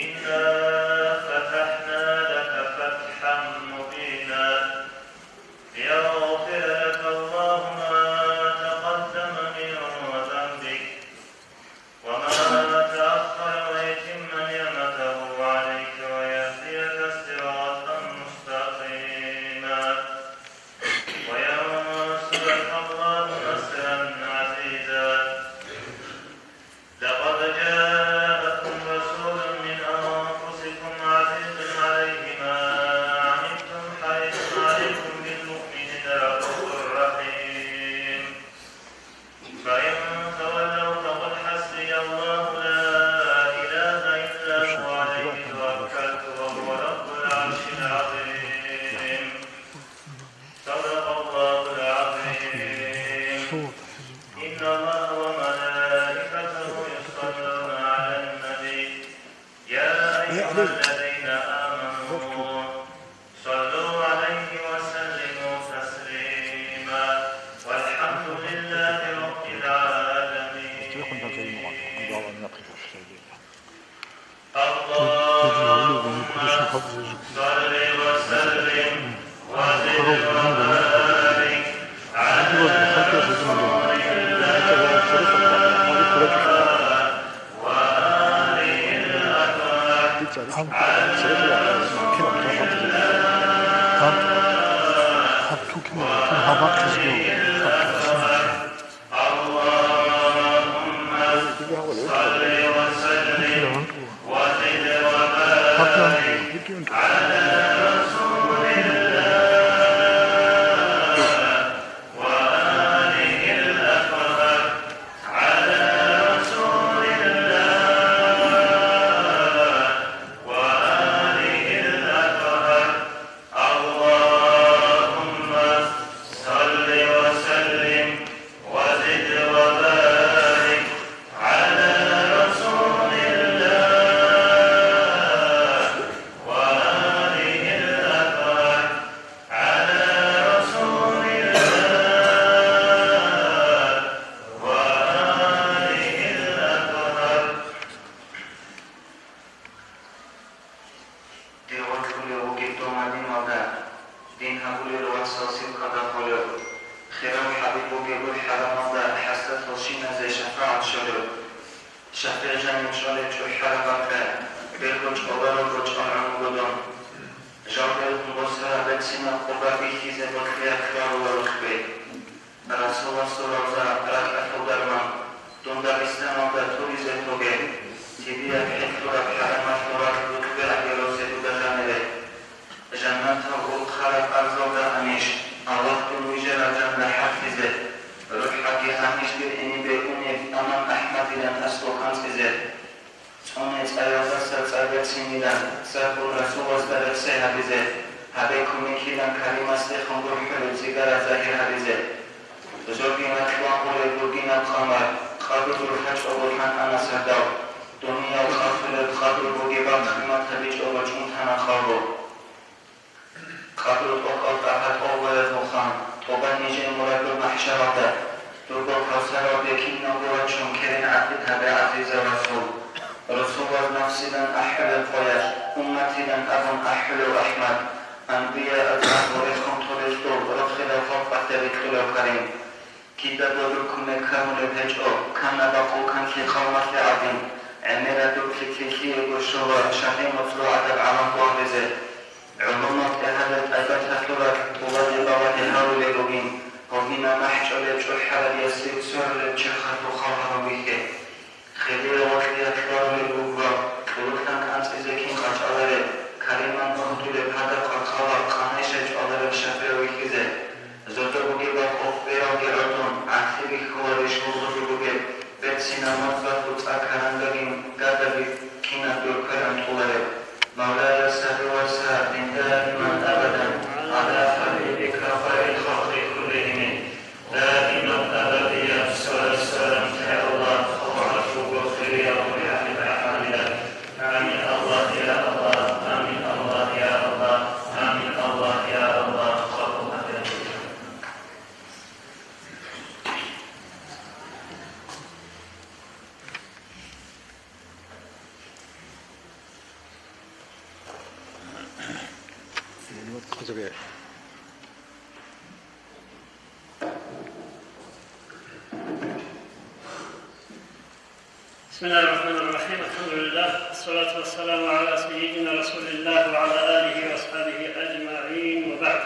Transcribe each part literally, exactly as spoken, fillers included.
إنا فتحنا لك فتحا مبينا ليغفر لك الله ما تقدم من ذنبك وما تأخر ويتم نعمته عليك ويهديك صراطا مستقيما وينصرك الله نصرا عزيزا. لقد جاءكم رسول من أنفسكم عزيز عليه ما عنتم حريص عليكم بالمؤمنين رءوف رحيم. فإن تولوا فقل حسبي الله لا إله إلا هو عليه توكلت وهو رب العرش العظيم. صدق الله العظيم. إن الله وملائكته يصلون على النبي. يا أيها الذين آمنوا صلوا عليه وسلموا تسليما. والحمد لله رب العالمين. اللهم صل وسلم وزد وبارك على رسول الله وآله الأطهار على رسول الله. اللهم صل وسلم وزد وبارك على رسول الله وآله الأطهار على رسول الله وآله الأطهار. اللهم صل وسلم وزد وبارك على رسول الله وآله الأطهار على رسول الله وآله الأطهار. Дир вокьулев вугеб дов Мадиналда, дин гьабулел вацал сихъада холев, хирав хӀабиб бугеб гьеб хӀарамалда хӀасратал щиназе шафагӀат щолев, шафигӀ жанив чӀолев чӀухӀараб бакӀа, берго чӀоларо гочӀал гӀумруго дун. Жал бергьун босараб берцинаб къурба бихьизе бокьиялъ балула рухӀби. Расуласул равза ракӀалъул дарман, дун Дагъистаналда туризе тоге, цебияб хӀехьулаб хӀарамалъул ракь букӀбегӀаги росе дуда жанире. Жаннатал урхъараб арзалда гьаниж, Аллагь дун вижарал жанна хӀалтӀизе, рухӀаги гьаниж дир гӀенибе унеб Аман АхӀмадилан аслу хъанцӀизе. ЦӀуне цӀаялдаса цӀар берцинилан, цӀаргун Расуласда рехсей гьабизе, гьабе кумекилан Каримасдехун гурхӀулеб цӀигара загьир гьабизе. Зорги ракьван гъулеб бургинаб къамар, къабизул хӀачӀого лъан ана сардав, дуниял къалъулеб къадру бугеб бахъ-хъимат гьабичӀого чӀунтана хъалбу. Къадру тӀокӀал тӀагьа тӀолбояз мухъан, тӀубан нижер мурадул махӀшаралда, дурго кавсаралде киналго вачун керен гӀатӀид гьабе, гӀазизав Расул. Расулаз нафсилан ахӀулел къоялъ, умматилан абун ахӀулев АхӀмад, анбияаз гӀамру рехун толелъул рохелал халкъалъе рикьулев Карим. Кидаго дур кумек камулеб гьечӀо, кана бакъул канлъи къавмалъе гӀадин, гӀемераб дур лъикӀлъи лъиего щола шагьи моцӀрол гӀадаб гӀалам къвагъизе. ГӀолумал тӀегьарал тӀайбаталъул ракь тӀубазе балагьи гьарулел ругин, гьогинаб махӀ чӀолеб чӀухӀараб ясир цоролеб черхалъул хал гьарун вихье. Хирияв вокьиялъ барулел ругел, кьурулъан кӀанцӀизе кин къачӀалареб, Кариман гьудулеб гьадаб къаркъала къанай-шай чӀвалареб шафигӀ вихьизе. Зодор бугеб бакӀ къокъ бералги гӀодун, гӀахьли бихьула риш гьургъулеб бугеб, берцинаб мацӀалъул цӀа карандаги гадаби кинаб дур квер анкьулареб. Мавлая, салли ва саллим даиман абадан гӀала хабибика хайрил халкъи куллигьими. دائما أبديا صلاة سلام يا الله، صلوات وغفر يا رب العالمين. آمين الله يا الله، آمين الله يا الله، آمين الله يا الله. بسم الله الرحمن الرحيم. الحمد لله. الصلاة والسلام على سيدنا رسول الله وعلى آله وأصحابه أجمعين وبعد.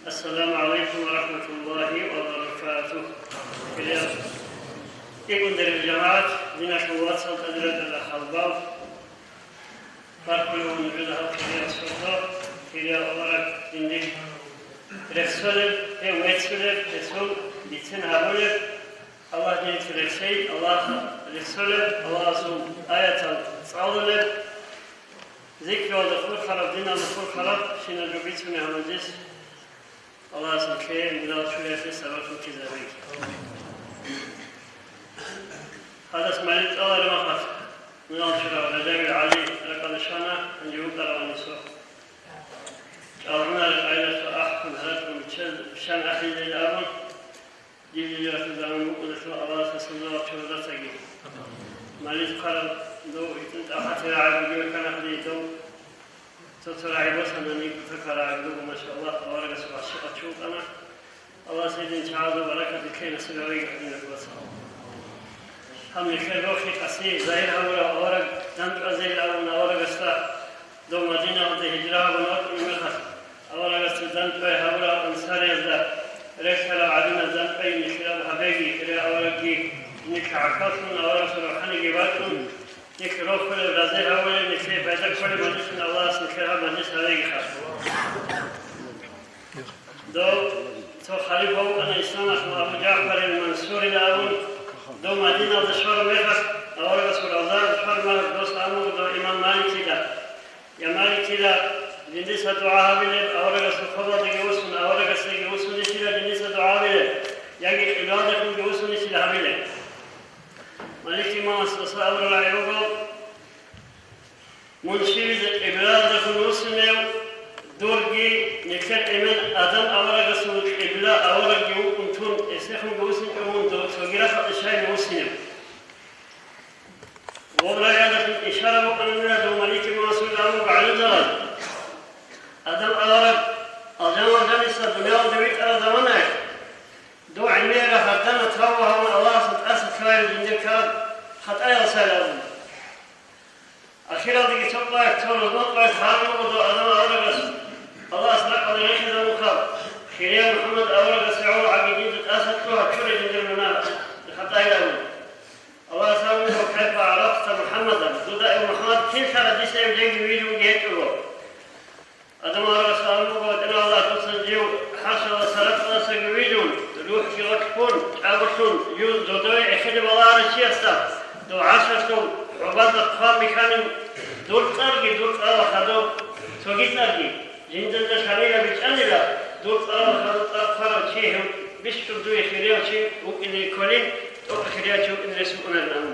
السلام عليكم ورحمة الله وبركاته. Хириял, динул жамагӀат, диналъул вацал, тӀадегӀанал хӀалбал, баркула нужеда гьаб хириял сордо, хириял авараг диндир рехсолеб, гьев веццулеб, гьесул бицен гьабулеб, Аллагь динилъ рехсей, Аллагь рехсолеб, Аллагьасул аятал цӀалулеб, зикруялда хурхараб, диналда хурхараб, щинаб жо бицунеб гьаб мажлис. Аллагьас нилъее мирал чуриялъе сабаблъун ккезабеги. Гьадас мали цӀалараб мехалъ, мирал чурав Ражабил ГӀали ракӀалде щвана, гьанже вукӀаравани цо. ЧӀалгӀунареб къайдалъ ахӀун, гьаракьун биччан, биччан ахӀизейилан абун, дир жиндирго заман букӀуналъул Аллагьасда салават чурасдаги. Мали хъараб дов гьитӀинтӀа хатирагӀи бугеб кканахъе дов. Цо-цо рагӀи босанани, кутакал рагӀи буго, машаллагь, аварагасул гӀашикъав чи вукӀана. Аллагьас гьедин чагӀазул баракат нилъее насиб гьавеги, хӀурматиял вацал. Гьаб нилъер рохи къаси загьир гьавурав авараг дандчӀвазейилан абун аварагасда дов Мадинаялде гьижра гьабун вачӀунеб мехалъ, аварагасда дандчӀвай гьавурав ансариязда релълъарал гӀадинал дандчӀвай нилъерал гьабеги, хириял аварагги нилъ гӀахьаллъун, аварагасул рухӀаниги бачӀун, нилъ рохулеб, рази гьавулеб, нилъее пайда кколеб мажлисин Аллагьас нилъер гьаб мажлис гьавегиха. Дов цо халифа вукӀана исламалъул, Абу ЖагӀфарил Мансурил абун, дов Мадиналде щвараб мехалъ, аварагасул равзаялде щвараб мехалъ дос абун буго дов имам Маликида: «Я Маликила, жиндица дугӀа гьабилеб, аварагасул хобалдеги вуссун, аварагасдеги вуссунищила жиндица дугӀа гьабилеб, яги къиблаялдехунги вуссунищила гьабилеб?» Малик имамас досда абураб рагӀи буго: «Мун щивизе къиблаялдехун вуссунев, дурги нилъер эмен Адам аварагасул къибла аварагги вукӀун тун, эсехунги вуссинчӀо мун дов цоги рахъалде щайин вуссинев». Гьеб рагӀиялдалъун ишара букӀана нилъеда дов Малик имамасул абураб гӀалимзабаз: Адам авараг алжан-валжаниса дуниялалде витӀараб заманаялъ, дов гӀемераб гьардана тавба гьабун Аллагьасда тӀаса лъугьайилан жиндир ккараб хатӀаялдасайилан абун. Ахиралдеги цо къоялъ, цо рузман къоялъ гьарун буго дов Адам аварагас, Аллагьас ракӀалде рехизабунха, хирияв МухӀаммад аварагасе гӀоло гӀаги динда тӀаса лъугьа, чуре жиндир мунагь, хатӀайилан абун. Аллагьас абун буго: «Кайфа гӀарафта МухӀаммадан?» Дуда гьев МухӀаммад кин лъала, дица гьев жеги вижунги гьечӀого. Адам аварагас абун буго: «ВатӀа Аллагь, дуца жив хӀарщалдаса ракӀалдасаги вижун, рухӀги гъоркьун, чӀаголъун, жив зодове эхеде балагьарав чиясда, дов гӀаршалъул хӀубазда хъван бихьанин, дур цӀарги, дур цӀарал хадуб цоги цӀарги, жиндирго шамилаб бичӀчӀанила, дур цӀарал хадуб цӀар хъварав чи гьев бищун дуе хирияв чи вукӀине кколин, тӀокӀ хирияв чи вукӀине рес букӀунарин», – абун.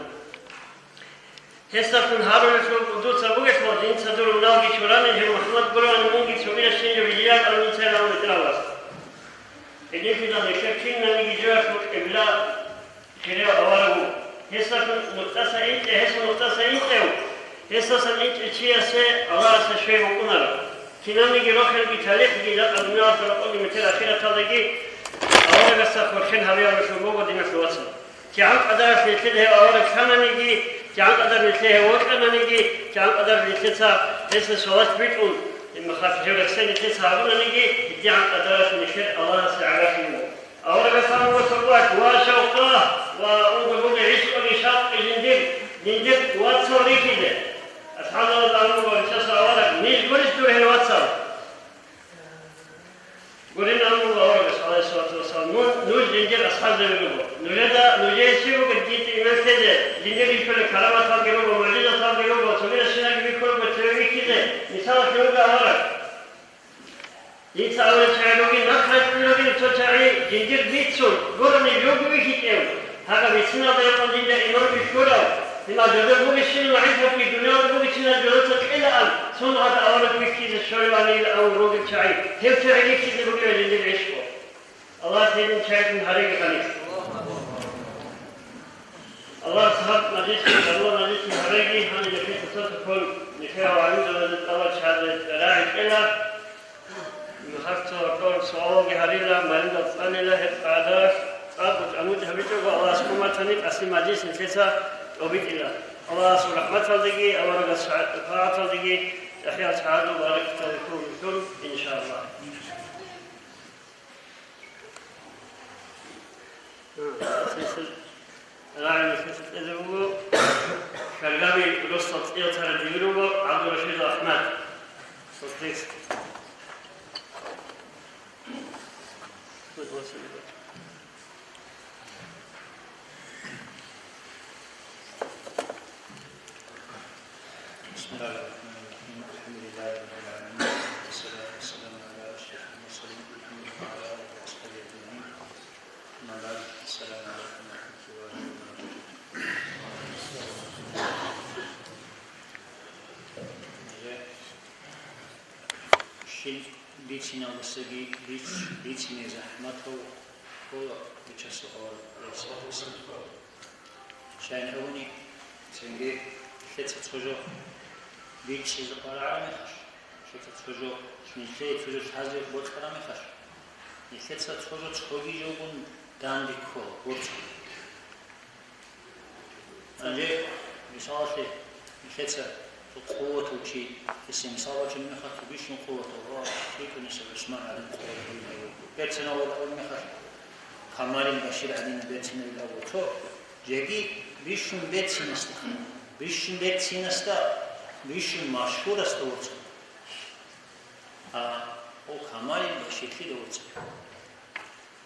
Гьесдалъун гьарулелъул дуца бугелъул, дица дур муналги чуранин, гьев МухӀаммад гурони мунги цогидаз щинав вижиян абун церан ветӀарав вас. Гьединлъидал нилъер кинаниги жоялъул къибла хирияв авараг вуго. Гьесдалъун нухдаса интӀев, гьесул нухдаса интӀев, гьесдасан интӀев чиясе Аллагьасда щвей букӀунаро. Кинабниги рохелги талихӀги, жакъа дуниялалъул рокъоги метер ахираталдаги аварагасда хурхен гьабиялъулъун буго, диналъул вацал. КигӀан къадаралъ нилъеда гьев авараг лъананиги, кигӀан къадар нилъее гьев вокьананиги, кигӀан къадар нилъеца гьесда свалалъ битӀун, гьеб мехалъ гьев рехсей нилъеца гьабунаниги, гьедигӀан къадаралъ нилъер Аллагьасе гӀагарлъи буго. Аварагас абун буго цо къоялъ: «Ва шавкъа, ва унго буго гӀишкъуги шавкъги жиндир, жиндир вацал рихьизе». АсхӀабзабаз абун буго гьесдаса авараг: «Ниж гурищ дур гьел вацал?» Гурин абун буго аварагас, гӀалайгьиссалату вассалам: «Мун, нуж жиндир асхӀабзаби руго. Нужеда, нужее щиб бугеб дие иман лъезе, жиндир рихьулел караматалги руго, мугӀжизаталги руго, цогидаз щибниги бихьулеб цеве вихьизе, мисалалъе вуго авараг». Дица абулел чагӀи ругин, нахъ рачӀунел ругин цо чагӀи жиндир бицун, гурони жуги вихьичӀев, гьагаб бициналда рекъон жинда иман бихьурав, гьеб жо бугищин ва гӀисабги дуниялалда бугищинал жо кьелаан, цун гьадаб авараг вихьизе щолеванилан абун ругел чагӀи, гьев чагӀи рихьизе бугила жиндир гӀишкъу. Аллагьас гьедин чагӀилъун гьареги гьаниб. Аллагьас гьаб мажлис, Аллагь мажлис гьареги, гьаниб нилъеца цо-цоккун нилъер гӀалимзабазда тӀалаб чӀвазе рагӀи кьела. Гьаб цо-, цо суалги гьарила, малида цӀалила, гьеб къагӀидаялъ цӀакъго тӀамуч гьабичӀого, Аллагьас хъуматани, къаси мажлис нилъеца тӀобитӀила. Аллагьасул рахӀматалдеги, аварагас тӀагӀаталдеги тӀахӀиял сагӀаталда баракатал хьул, иншаллагь. РагӀи нилъеца кьезе буго, Шаргаби росдал цӀиялтара дибир руго ГӀабдурашидов Ахмад. Сосрес. بسم الله الرحمن الرحيم. الحمد لله رب العالمين. والصلاة والسلام على أشرف المرسلين محمد وعلى آله وأصحابه أجمعين. أما بعد. السلام عليكم ورحمة الله وبركاته. Щил бициналдасаги биц-, бицине захӀматав ккола Бичасул авараг, гӀалайгьиссалату вассалам. Щайин абуни, цинги нилъеца цо жо бичӀчӀизе къваригӀараб мехалъ, нилъеца цо жо, нилъее цо жо лъазе бокьараб мехалъ, нилъеца цо жо цоги жогун данде ккола, борцун. Гьанже, мисалалъе, нилъеца цо къуватав чи, гьесие мисал бачунеб мехалъ, цо бищун къуватав, ва, кӀикӀунесев ГӀусман гӀадин къуватав вуго. Берцинав вуго абун мехалъ, Камалил Башир гӀадинав берцинавилан вуго. Цо, жеги бищун берцинасда, бищун берцинасда, бищун машгьурасда вуго. А, о, Камалил Баширлъида вуго.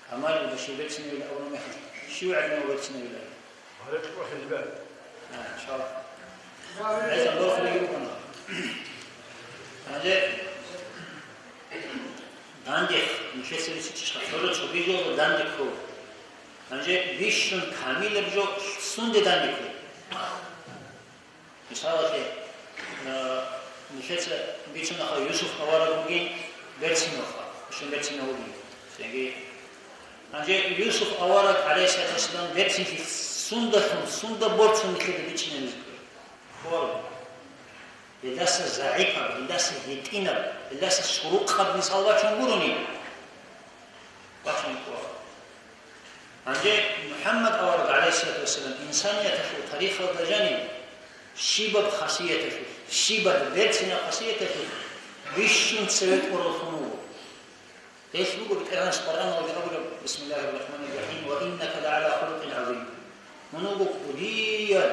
Камалил Башир берцинавилан абураб мехалъ, щив гӀадинав берцинавилан? Гьарекь вахинаб. А, иншаллагь. ГӀеза борхулеги букӀана. Гьанже дандехъ, нилъеца бицичӀищха, цо жо цоги жо данде ккола. Гьанже бищун камилаб жо сунде данде ккола? Мисалалъе, э, нилъеца бицунаха, Юсуп авараг вугин берцинавха, бищун берцинав вугин. Цинги, гьанже Юсуп авараг, гӀалайгьиссалату вассалам, берцинлъи сундалъун, сунда борцун нилъеда бичӀчӀинаб мехалъ? Гьелдаса загӀипаб, гьелдаса гьитӀинаб, гьелдаса сурухъаб мисал бачун гурони? Бачун ккола. Гьанже МухӀаммад авараг, гӀалайгьиссалату вассалам, инсанияталъул тарихалда жанив щибаб хасияталъулъ, щибаб берцинаб хасияталъулъ бищун цеве тӀураллъун вуго. Гьелъ буго БетӀергьанас Къуръаналда абураб: «Бисмиллагьир рахӀманир рахӀим, ва иннака лагӀала хулукъин гӀазим». Мун вуго кӀудияб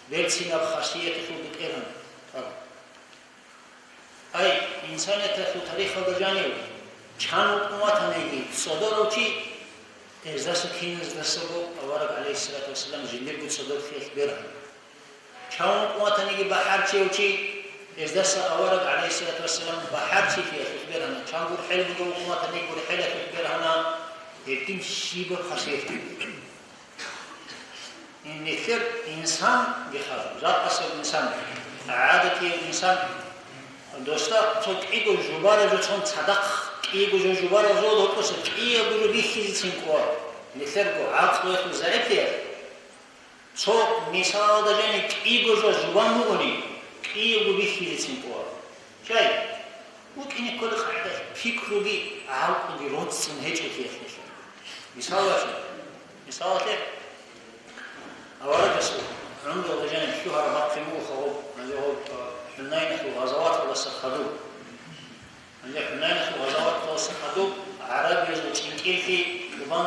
берцинаб хасияталъул бетӀергьан. Ай, инсанияталъул тарихалда жанив, чан вукӀун ватаниги цӀодорав чи, гьездаса киназдасаго авараг, гӀалайгьиссалату вассалам, жиндирго цӀодорлъиялъ бергьана. Чан вукӀун ватаниги бахӀарчияв чи, гьездаса авараг, гӀалайгьиссалату вассалам, бахӀарчилъиялъулъ бергьана. Чан гурхӀел бугев вукӀун ватаниги гурхӀелалъулъ бергьана, гьедин щибаб хасият. Нилъер инсанги хадуб, жакъасеб инсан, гӀадатияб инсан, досда цо кӀиго жубараб жо цон цадахъ, кӀиго жо жубараб жо локӀоса кӀиябго жо бихьизецин кӀвар. Нилъерго гӀакълуялъул загӀиплъиялъ цо мисалалда жаниб кӀиго жо жубан бугони, кӀиябго бихьизецин кӀвар. Щай? ВукӀине ккола къагӀидаялъ пикруги гӀакълуги роцӀцӀун гьечӀолъиялъ. Мисал бачун. Мисалалъе, аварагасул гӀумруялда жаниб лъугьараб бахъин буго гьаб, гьанже гьаб, а, ХӀунайналъул гъазаваталдаса хадуб. Гьанже ХӀунайналъул гъазаваталдаса хадуб гӀарабиязул чӀинкӀиллъи тӀубан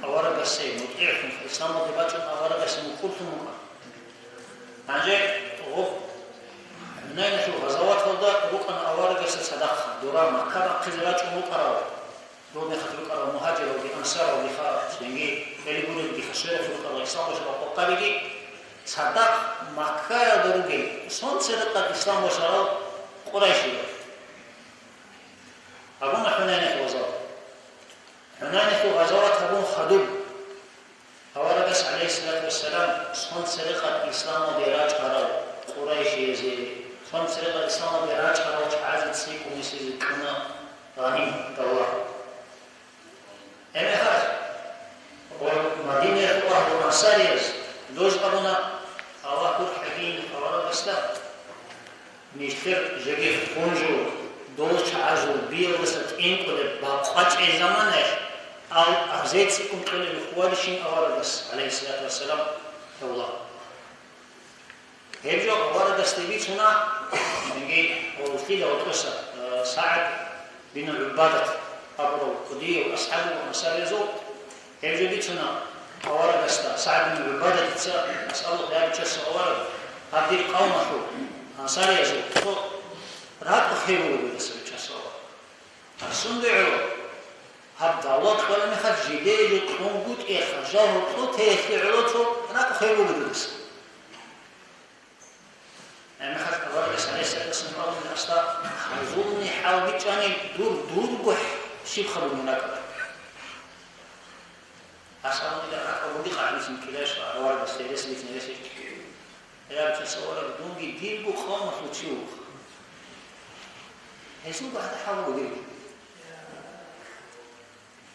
аварагасе мутӀигӀлъун, исламалде бачӀун аварагасе мукӀурлъун вукӀана. Гьанже гъоб ХӀунайналъул гъазаваталда рукӀана аварагасда цадахъ, дора Макка бахъизе рачӀун рукӀарал, дол мехалъ рукӀарал мугьажиралги, ансаралги ха, цинги кӀелебурелги ха, сверухъ рукӀарал ислам башарал къокъабиги, цадахъ Маккаялда ругел, цонцерекъад ислам башарал къурайшиял. Абуна ХӀунайналъул гъазават. ХӀунайналъул гъазават гьабун хадуб, аварагас, гӀалайгьиссалату вассалам, цонцерекъад исламалде рачӀарал къурайшиязе, цонцерекъад исламалде рачӀарал чагӀазе цӀикӀкӀун гьесие кьуна гъаним, давла. Гьебмехалъ гъо-, Мадинаялъул агьлу ансарияз доз абуна: «Аллагь гурхӀегийин аварагасда, нилъер жеги хун жо, Дол чагӀазул биялдаса тӀинкӀулеб бакъвачӀей заманаялъ ал-, азецӀиккун кьолеб хьвадищин аварагас, гӀалайгьиссалату вассалам, гьавла. Гьеб жо аварагасде бицуна, цинги гьев лъила гьоркьоса, э, СагӀд бин ГӀубадат абурав кӀудияв асхӀаб вуго ансариязул. Гьеб жо бицуна аварагасда, СагӀд бин ГӀубадатица, асалухъ, я Бичасул авараг, гьаб дир къавмалъул ансариязул цо ракӀ хвей буго дудаса, Бичасул авараг. Гьасунде гӀоло, гьаб давла кьола мехалъ жидее жо кьунгутӀиялъ жал гьоркьоб теялъе гӀоло цо ракӀ хвей буго дудаса. Гьебмехалъ аварагас, гӀалайгьиссалату вассалам, абуна, асда, гьазул нихӀал бичӀчӀани дур, дурго щибха бугин ракӀалда. Асалунила ракӀал бугихъа гьанисин ккелайищ аварагас гьересилъ нересилъ? Я Бичасул авараг, дунги дирго къавмалъул чи вуго. Гьезулго гьадаб хӀал буго дирго.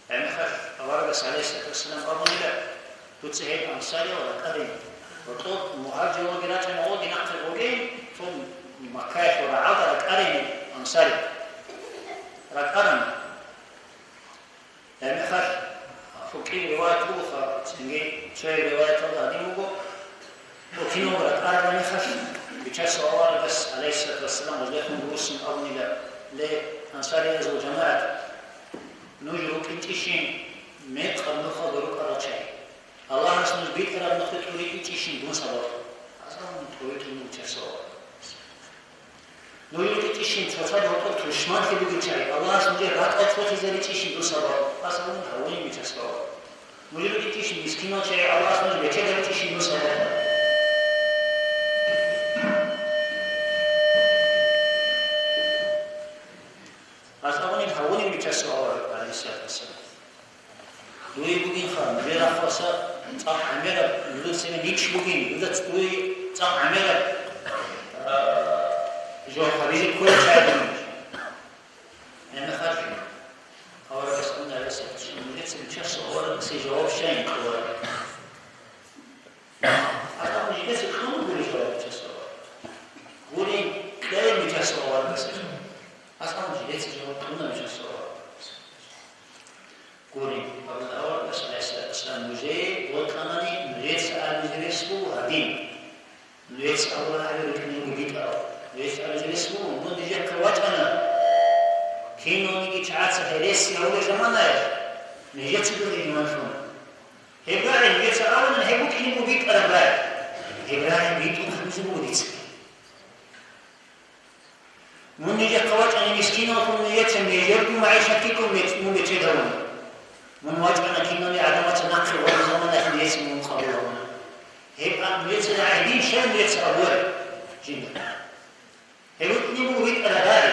Гьебмехалъ аварагас, гӀалайгьиссалату вассалам, абунила, дуца гьел ансариял ракӀарин, гьоркьоб мугьажиралги рачӀана, гъоги нахъе гъогейин, цо Маккаялъул рагӀалда ракӀарин ансариял. РакӀаран. Гьебмехалъ гьукъи риваят бугоха, цинги цояб риваяталда гьадин буго, Гьукинал ракӀараб мехалъ, Бичасул аварагас, гӀалайгьиссалату вассалам, гъозда хьун бугосин абунила, ле, ансариязул жамагӀат, нуж рукӀинчӀищин мекъаб нухалда рукӀарал чагӀи. Аллагьас нуж битӀараб нухде тӀуритӀинчӀищин дун сабаблъун. Гьазабун тӀуритӀун Бичасул авараг. Нуж рукӀинчӀищин цоцазда гьоркьоб тушманлъи бугел чагӀи, Аллагьас нужер ракӀал чӀвалъизаричӀищин дун сабаблъун. Гьазабун гьавунин Бичасул авараг. Нуж рукӀинчӀищин мискинал чагӀи, Аллагьас нуж бечедаличӀищин дун сабаблъун. Гьазабунин гьавунин Бичасул авараг, гӀалайгьиссалату вассалам. Дуе бугинха, нужер рахъалъа цӀакъ гӀемераб, нужер цере нич бугин, дуда дуе цӀакъ гӀемераб, а, жо гьабизе кколел чагӀи бугин. Гьебмехалъ аварагас абуна, гӀалайгьиссалату вассалам, нужеца Бичасул аварагасе жаваб щайин кьоларо. Гьазаб жидеца кьун гурищ аварагасул? Гурин, кьейин Бичасул аварагасул. Гьазаб жидеца жаваб кьуна Бичасул аварагасул. Гурин, абуна аварагас, гӀалайгьиссалату вассалам, нужее бокьанани, нужеца абизе рес буго гьадин. Нужеца Аллагь гьаби рукӀине буго битӀараб. Нужеца абизе рес буго, мун нижехъе вачӀана. Киналниги чагӀаца гьереси гьабулеб заманаялъ, нижеца дур иман лъуна. Гьеб рагӀи, нижеца абуна, гьеб букӀине буго битӀараб рагӀи. Гьеб рагӀи битӀун гьабизе буго дица. Мун нижехъе вачӀани мискиналлъун, нижеца нижерго магӀишатги ккун мун бечедавуна. Мун вачӀана кинални гӀадамаца нахъе гъоркь заманаялъ нижеца мун къабул гьавуна. Гьеб а нижеца гӀайибин щай нижеца абуареб жинда? Гьеб букӀине буго битӀараб рагӀи.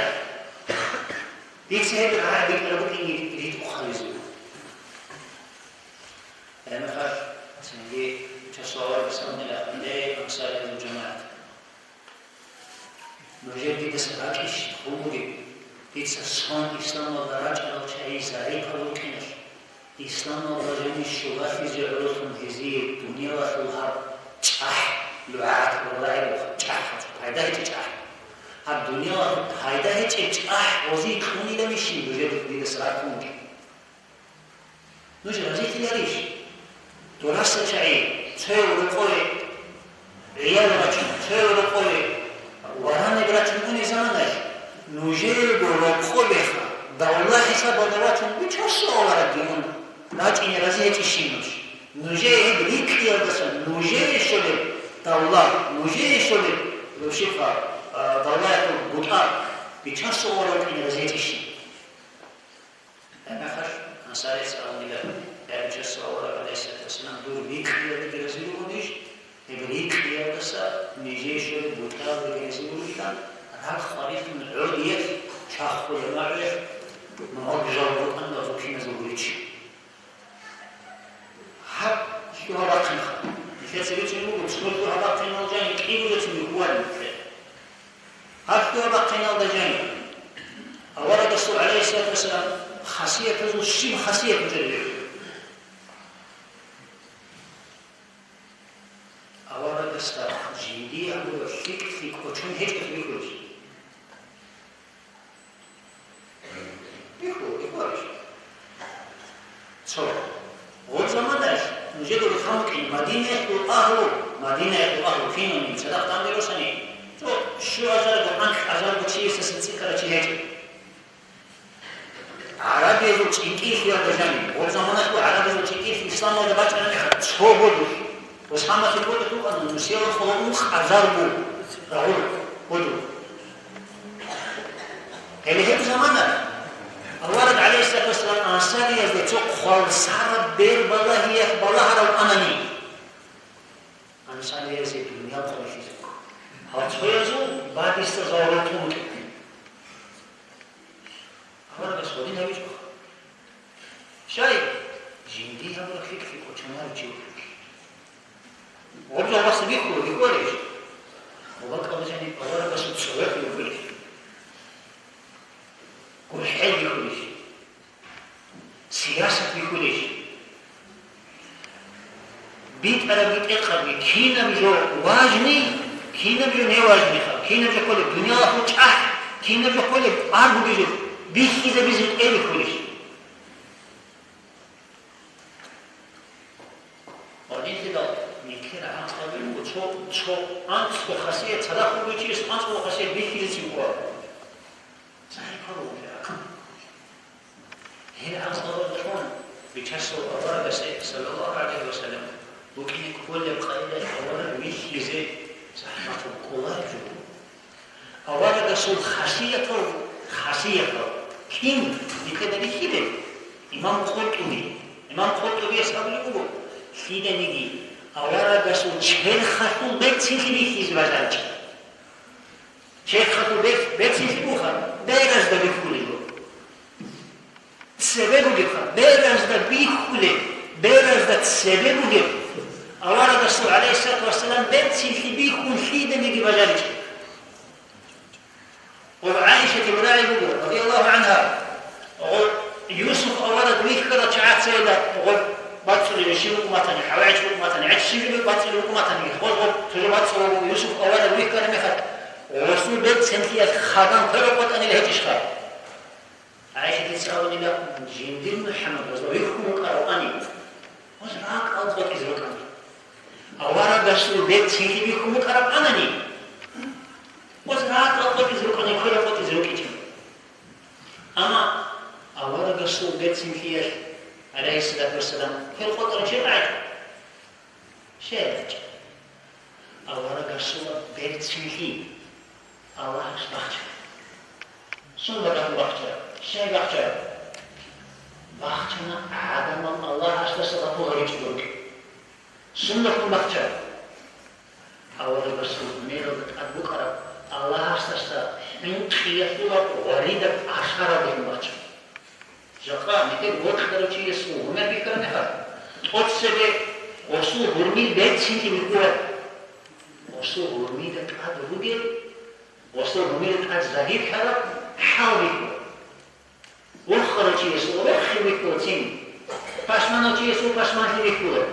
Дица гьеб рагӀи битӀараб букӀине ритӀухъ гьабизе. Гьебмехалъ цинги Бичасул аварагас абунила, ле, ансариязул жамагӀат. Нужер дидаса ракӀищ хун бугеб, дица сон исламалда рачӀарал чагӀи загӀипал рукӀиналъ, исламалда жанив щулалъизе гӀололъун гьезие дуниялалъул гьаб чӀахӀ, лугӀат гьабураб рагӀи буго, чӀахӀ, пайда гьечӀеб чӀахӀ. Гьаб дуниялалъул пайда гьечӀеб чӀахӀ гьозие кьуниланищин нужер дидаса ракӀ хун бугеб? Нуж разилъиларищ? Дураса чагӀи, цояв рокъове гӀиял рачун, цояв рокъове варанаб рачун унеб заманалъ, нужерго рокъобеха, давла хӀисабалда вачун, Бичасул аварагги ун рачӀине рази гьечӀищин нуж? Нужее гьеб рикӀкӀиялдаса нужее щолеб давла, нужее щолеб, щибха, а, давлаялъул бутӀа Бичасул авараг рукӀине рази гьечӀищин? Гьебмехалъ ансарица абунила, я Бичасул авараг, гӀалайгьиссалату вассалам, дур рикӀкӀиялдаги рази ругодищ, гьеб рикӀкӀиялдаса нижее щолеб бутӀаялдаги рази ругилан, ракӀ хъварилъун гӀодиялъ чахъула магӀуялъ, магӀу бижал букӀана гьезул киназул гурищ. Гьаб лъугьа-бахъинха. Нилъеца бицун буго, цо лъугьа-бахъиналда жанив кӀиго жо цинги хьвадин нилъее. Гьаб лъугьа-бахъиналда жанив аварагасул, гӀалайгьиссалату вассалам, хасиятазул щиб хасият нужеда гьеб? Аварагасда жиндие гьабураб лъикӀлъи кӀочон гьечӀолъи бихьулищ? Жидер хъамукъин Мадинаялъул агьлу, Мадинаялъул агьлу кинани цадахъ данде росани, цо щуазарго, анкьазарго чиясдасан цӀикӀкӀарав чи гьечӀо. ГӀарабиязул чӀинкӀиллъиялда жаниб, гъоб заманалъул гӀарабиязул чӀинкӀиллъи исламалда бачӀараб мехалъ цо гъодулъ, Усамалъе гъодулъ вукӀана нусиялда хъула ункъазарго рагъул гъодулъ. Гьеле гьеб замана авараг, гӀалайгьиссалату вассалам, ансариязда цо хъвалсараб бер балагьиялъ балагьарав анани, ансариязе дуниял къварилъизе. Гьал цоязул бадиса заврал тун вукӀинчӀо. Аварагас гьадин гьавичӀо. Щай, жиндие гьабураб лъикӀлъи кӀочон гьаричӀо. Гъоб жо гьабасе бихьула, бихьуларищ? Гъоб бакӀалда жаниб аварагасул цӀояхъ бихьулищ? ГурхӀел бихьулищ? Сиясат бихьулищ? БитӀараб битӀекъаби, кинаб жо важни, кинаб жо неважниха, кинаб жо кколеб дуниялалъул чӀахӀ, кинаб жо кколеб аргуги жо бихьизабизе кӀел бихьулищ? Гьаниб нилъер гӀакълалда буго цо, цо анцӀго хасият, цадахъ вугев чияс анцӀго хасият бихьизецин ккола. ЦахӀи ккола гьеб гӀакълу. Гьеб гӀакълалдалъун Бичасул аварагасе, саллаллагьу гӀалайгьи ва саллам, букӀине кколеб къайдаялъ авараг вихьизе захӀматаб кӀолареб жо буго. Аварагасул хасиятал, хасиятал кин нилъеда бихьилеб? Имам Къуртуби. Имам Къуртубияс абулеб буго, лъиданиги аварагасул черхалъул берцинлъи бихьизе бажаричӀеб. Черхалъул бер-, берцинлъи буха, беразда бихьулеб. Цебе бугебха, беразда бихьулеб, беразда цебе бугеб. Аварагасул, гӀалайгьиссалату вассалам, берцинлъи бихьун лъиданиги бажаричӀеб. Гъоб ГӀайшатил рагӀи буго, радияллагьу гӀангьа, гъоб Юсуп авараг вихьарал чагӀаца гъоб бацӀцӀулеб щиб букӀун батани, хӀаваичӀ букӀун батани, гӀеч щиб бацӀцӀулеб букӀун батани, гъоб, гъоб цо жо бацӀцӀулеб буго, Юсуп авараг вихьараб мехалъ, гъосул берцинлъиялъ хадуб квер къотӀанила гьечӀищха? ГӀайшатица абунила, жиндир МухӀаммад, гъозда вихьун вукӀарав ани, гъоз ракӀал къотӀизе рукӀана. Аварагасул берцинлъи бихьун вукӀарав анани, гъоз ракӀал къотӀизе рукӀана, квер къотӀизе рукӀинчӀеб. Амма аварагасул берцинлъиялъ, гӀалайгьиссалату вассалам, квер къотӀарав чи гьечӀо? Щай гьечӀо? Аварагасул берцинлъи Аллагьас бахчана. Сунда бахчана? Щай бахчана? Бахчана гӀадамал Аллагьасдаса гъапуларичӀого рукӀин. Сундалъун бахчана? Аварагасул гӀемералда тӀад букӀараб Аллагьасдаса хӀинкъиялъулаб гъваридаб ашаралдалъун бахчана. Жакъа нилъер вокьарав чиясул гьумер бихьараб мехалъ, тӀоцебе гъосул гьурмил берцинлъи бихьуларо. Гъосул гьурмида тӀад ругел, гъосул гьумер тӀад загьирлъараб хӀал бихьуларо. Вохарав чиясул рохел бихьуларо цин, пашманав чиясул пашманлъи бихьуларо.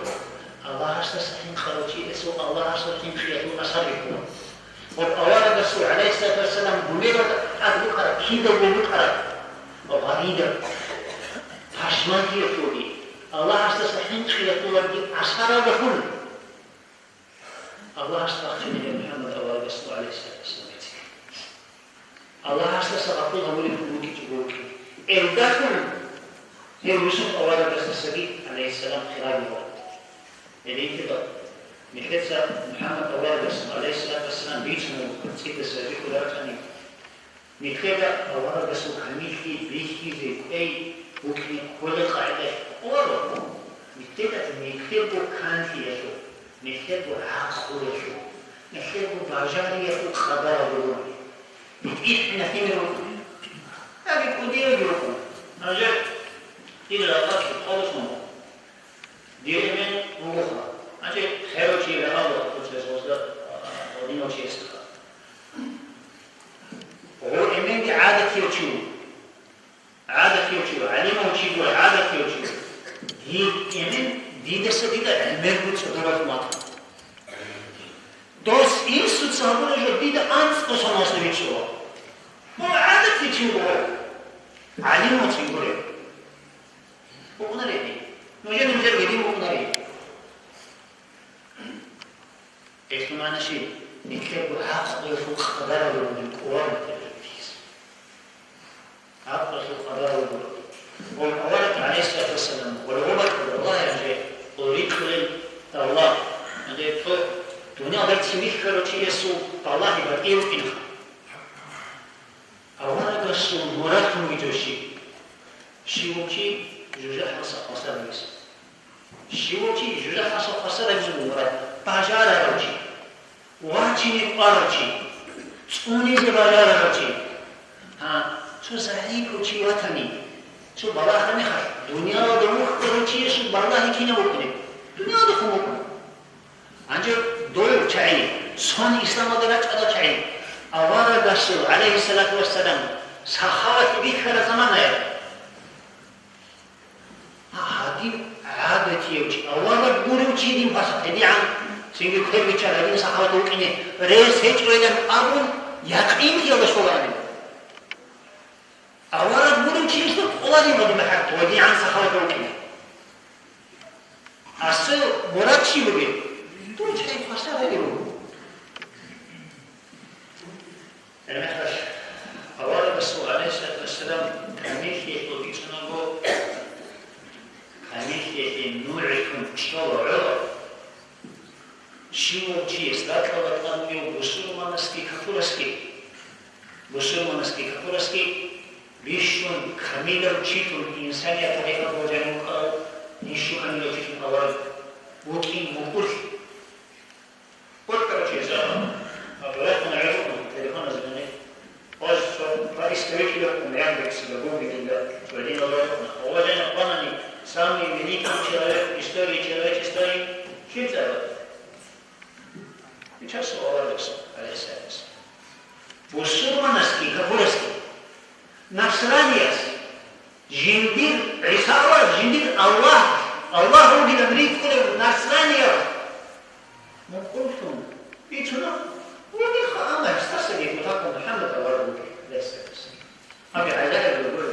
Аллагьасдаса хӀинкъарав чиясул Аллагьасул хӀинкъиялъул асар бихьуларо. Ва аварагасул, гӀалайгьиссалату вассалам, гьумералда тӀад букӀараб, кидаго букӀараб гъваридаб пашманлъиялъулги, Аллагьасдаса хӀинкъиялъулабги асаралдалъун Аллагьас бахчанила МухӀаммад аварагасул, гӀалайгьиссалату вассалам, берцинлъи. Аллагьасдаса гъапул гьабулеб вукӀинчӀого вукӀин. Гьелдалъун гьев Юсуп аварагасдасаги, гӀалайгьиссалам, хирав вуго. Гьединлъидал нилъеца МухӀаммад аварагасул, гӀалайгьиссалату вассалам, бицунеб цӀидасан рихьуларкъани, нилъеда аварагасул камиллъи бихьизе кӀвей букӀине кколеб къагӀидаялъ ккола, нилъеда нилъерго канлъиялъул, нилъерго гӀакълуялъул, нилъерго бажариялъул къадаралда бугони. БитӀихьинаб гьимер вукӀун. Яги кӀудияги вукӀун. Гьанже дир рагъалъ хъвалазе мун. Дир эмен вугоха. Гьанже херав чи рагъалда хъвалазе гъозда, а, гъодинав чиясда. Гъов эменги гӀадатияв чи вуго. ГӀадатияв чи вуго, гӀалимав чи вуго, гӀадатияв чи вуго. Дир эмен дидаса дида гӀемерго цӀодоразул ватана. Дос инсуца гьабураб жо дида анцӀго соналъ бичӀчӀула. Мун гӀадатияв чи вуго, гӀалимав чи вуго. Букъунареб? Нужер-нужер гьедин букъунареб? Гьелъул магӀна щиб? Нилъерго гӀакълуялъул къадаралда бугеб кӀолареб гьеб. ГӀакълуялъул къадаралда бугеб. Ва авараг, гӀалайгьиссалату вассалам, гъоргъобатӀа Аллагь гьанже гъоркьулел давла. Гьанже цо дуниял берцин вихьарав чиясул балагьи батӀияб букӀинаха. Аварагасул мурад бугеб жо щиб? Щивав чи жужахӀалдаса хвасар гьабизе. Щивав чи жужахӀалдаса хвасар гьабизе буго мурад, бажарарав чи, вачине кӀварав чи, цӀунизе бажарарав чи. Гьа, цо загӀипав чи ватани, цо балагьани хъалъ, дуниялалда вухьарав чиясул балагьи кинаб букӀунеб? Дуниялалдехун букӀуна. Гьанже дов чагӀи, цони исламалде рачӀарал чагӀи, аварагасул, гӀалайгьиссалату вассалам, сахават бихьараб заманаялъ. Гьадин гӀадатияв чи, авараг гурев чи дин пасахъ гьедигӀан, цинги квер биччан гьадин сахават вукӀине рес гьечӀоилан абун, якъинлъиялда щолаанила. Авараг гурев чиясда кӀоларин гъодин бахӀарат гьедигӀан сахават вукӀине. Асул мурад щиб бугеб? Дов чагӀи хвасар гьари буго. Гьебмехалъ аварагасул, гӀалайгьиссалату вассалам, камиллъиялъул бицунаго, камиллъиялъе нугӀлъун чӀола гӀоло, щивав чияс, ракьалда тӀад бугев бусурманасги капурасги, бусурманасги капурасги бищун камилав чилъун инсаният тарихалда вачӀарав вукӀарав, бищун камилав чилъун авараг вукӀин вукӀулъ. Коркьарав чи гьесда, а, балагьун гӀодов, телефоназда гьаниб. Ва цо поисковик йикъун, Яндексалда, Гуглалда, цо гьединал рокъона. Ва жаниб къванани, самый великий человек в истории человечества, щиб цӀар? Бичасул аварагас, гӀалайгьиссалату вассалам. Бусурманасги капурасги, насранияс, жиндир ГӀиса Аллагь, жиндир Аллагь, Аллагь вугилан рикӀкӀунев насранияв мукъуллъун бицуна, вугеха, амма гьесдасаги кутакаб МухӀаммад авараг вугев, гӀалайгьиссалату вассалам. Гьаб гӀажаиб буго.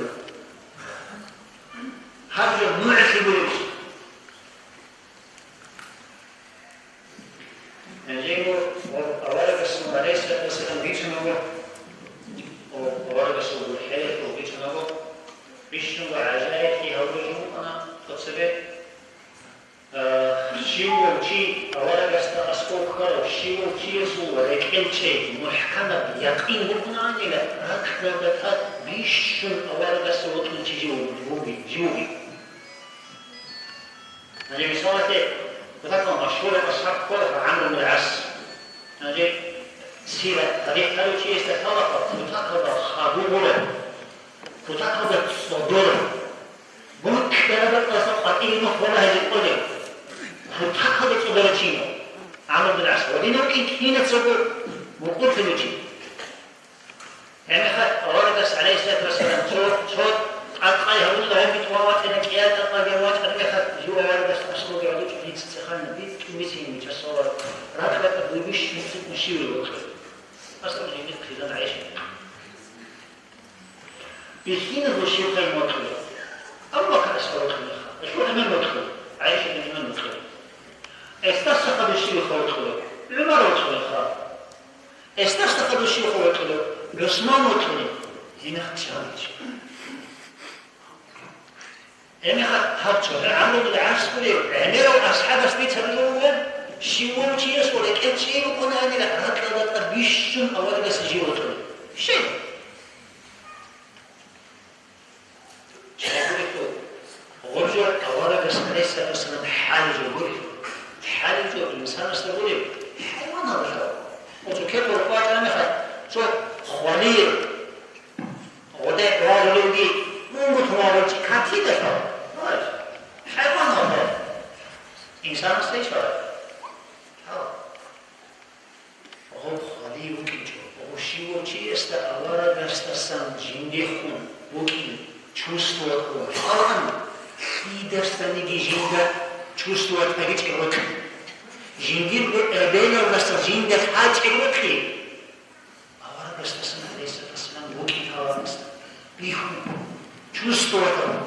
Гьаб жо нугӀлъи гурищ? Гьанжего аварагасул, гӀалайгьиссалату вассалам, бицунаго, аварагасул гурхӀелалъул бицунаго, бищунго гӀажаиблъи гьабураб жо букӀана цо цебе. А, щивав чи, аварагасда аскӀов ккарав щивав чиясул рекӀел чӀей мухӀканаб якъин букӀунаанила, ракьалда тӀад бищун аварагасда вокьулев чи жив вугин, жив вугин. Гьанже мисалалъе, кутакаб машгьурав асхӀаб ккола ГӀамр ибн ГӀас. Гьанже сират, тарих гьарав чиясда лъалаха, кутакалда хадур гъураб, кутакалда цӀодор, букӀараб бакӀалдаса къватӀире нух валагьизе кӀолев, кутакалда цӀодорав чи вуго ГӀамр ибн ГӀас. Гьадинав вукӀин кинацаго мукъуллъулев чи. Гьебмехалъ аварагас, гӀалайгьиссалату вассалам, цо, цо къайгъи гьабуна, гьеб битӀун ватӀана, кӀиял тӀакъаги вачӀараб мехалъ, жив аварагасда аскӀовги гӀодов чӀун гьица цӀеханна, битӀун бицин бичасул авараг, ракьалда тӀад бугищ бицин щивав вокьулев. Асаб жиндихъ хъизан ГӀайшат. Бихьиназул щиб хъайин вокьулев? Абу Бакр асхӀаб вокьулев. Гьелъул гӀемер вокьулев, ГӀайшатил гӀемер вокьулев. Гьесдаса хадур щивха вокьулев? ГӀумар вокьулевха. Гьесдаса хадур щивха вокьулев? ГӀусман вокьулев. Гьениб чӀваничӀо. Гьебмехалъ гьаб цо, гьеб ГӀамр ибн ГӀас гурев, гӀемерав асхӀабас бицарулев вуго, щивав чиясул рекӀел чӀей букӀунаанила, ракьалда тӀад бищун аварагасда жив вокьулев. Щай? Гъоб жо аварагас, гӀалайгьиссалату вассалам, хӀалеб жо гурев, хӀалеб жо инсанасда гурев, хӀайваналда лъала. Оцо кепара къватӀана мехалъ, цо хвалие, гъоде гъварулевги, мунгутун вагъулчи катида лъала. ХӀайваналда лъала. Инсанасда иш лъала. Гъоб хвалие вукӀинчӀо, гъоб щивав чиясда аварагасдасан жиндихун вукӀин чувствовать гьабун, лъидасаниги жинда чувствовать гьабичӀеб гьоркье, жиндирго эбелалдаса жинда лъачӀеб гьоркье, аварагасдасан, гӀалайгьиссалату вассалам, вукӀин аварагасда бихьун, чувствовать гьабун.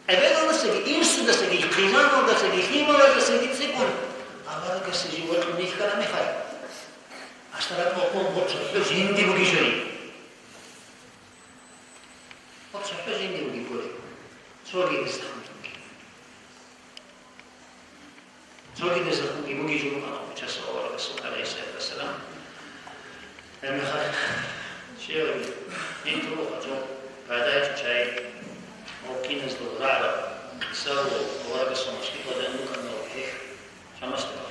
Эбелалдасаги, инсудасаги, хъизаналдасаги, лъималаздасаги цӀикӀкӀун, а, Аварагасде жив вокьун вихьараб мехалъ, гьалъ ракӀ бокъун гъоцӀ цохӀо жинди бугищали. ГъоцӀ цохӀо жинди бугеб гури. Цоги гьесда хъван. Цоги гьесда хъван бугеб жо букӀана гьев чиясул аварагасул, гӀалайгьиссалату вассалам. Гьебмехалъ щибаб жинда гьечӀо пайда гьечӀо чагӀи, гьев киназдаго рагӀараб, кисарго аварагасул машгьидалда букӀана гьев хӀех. Шамасда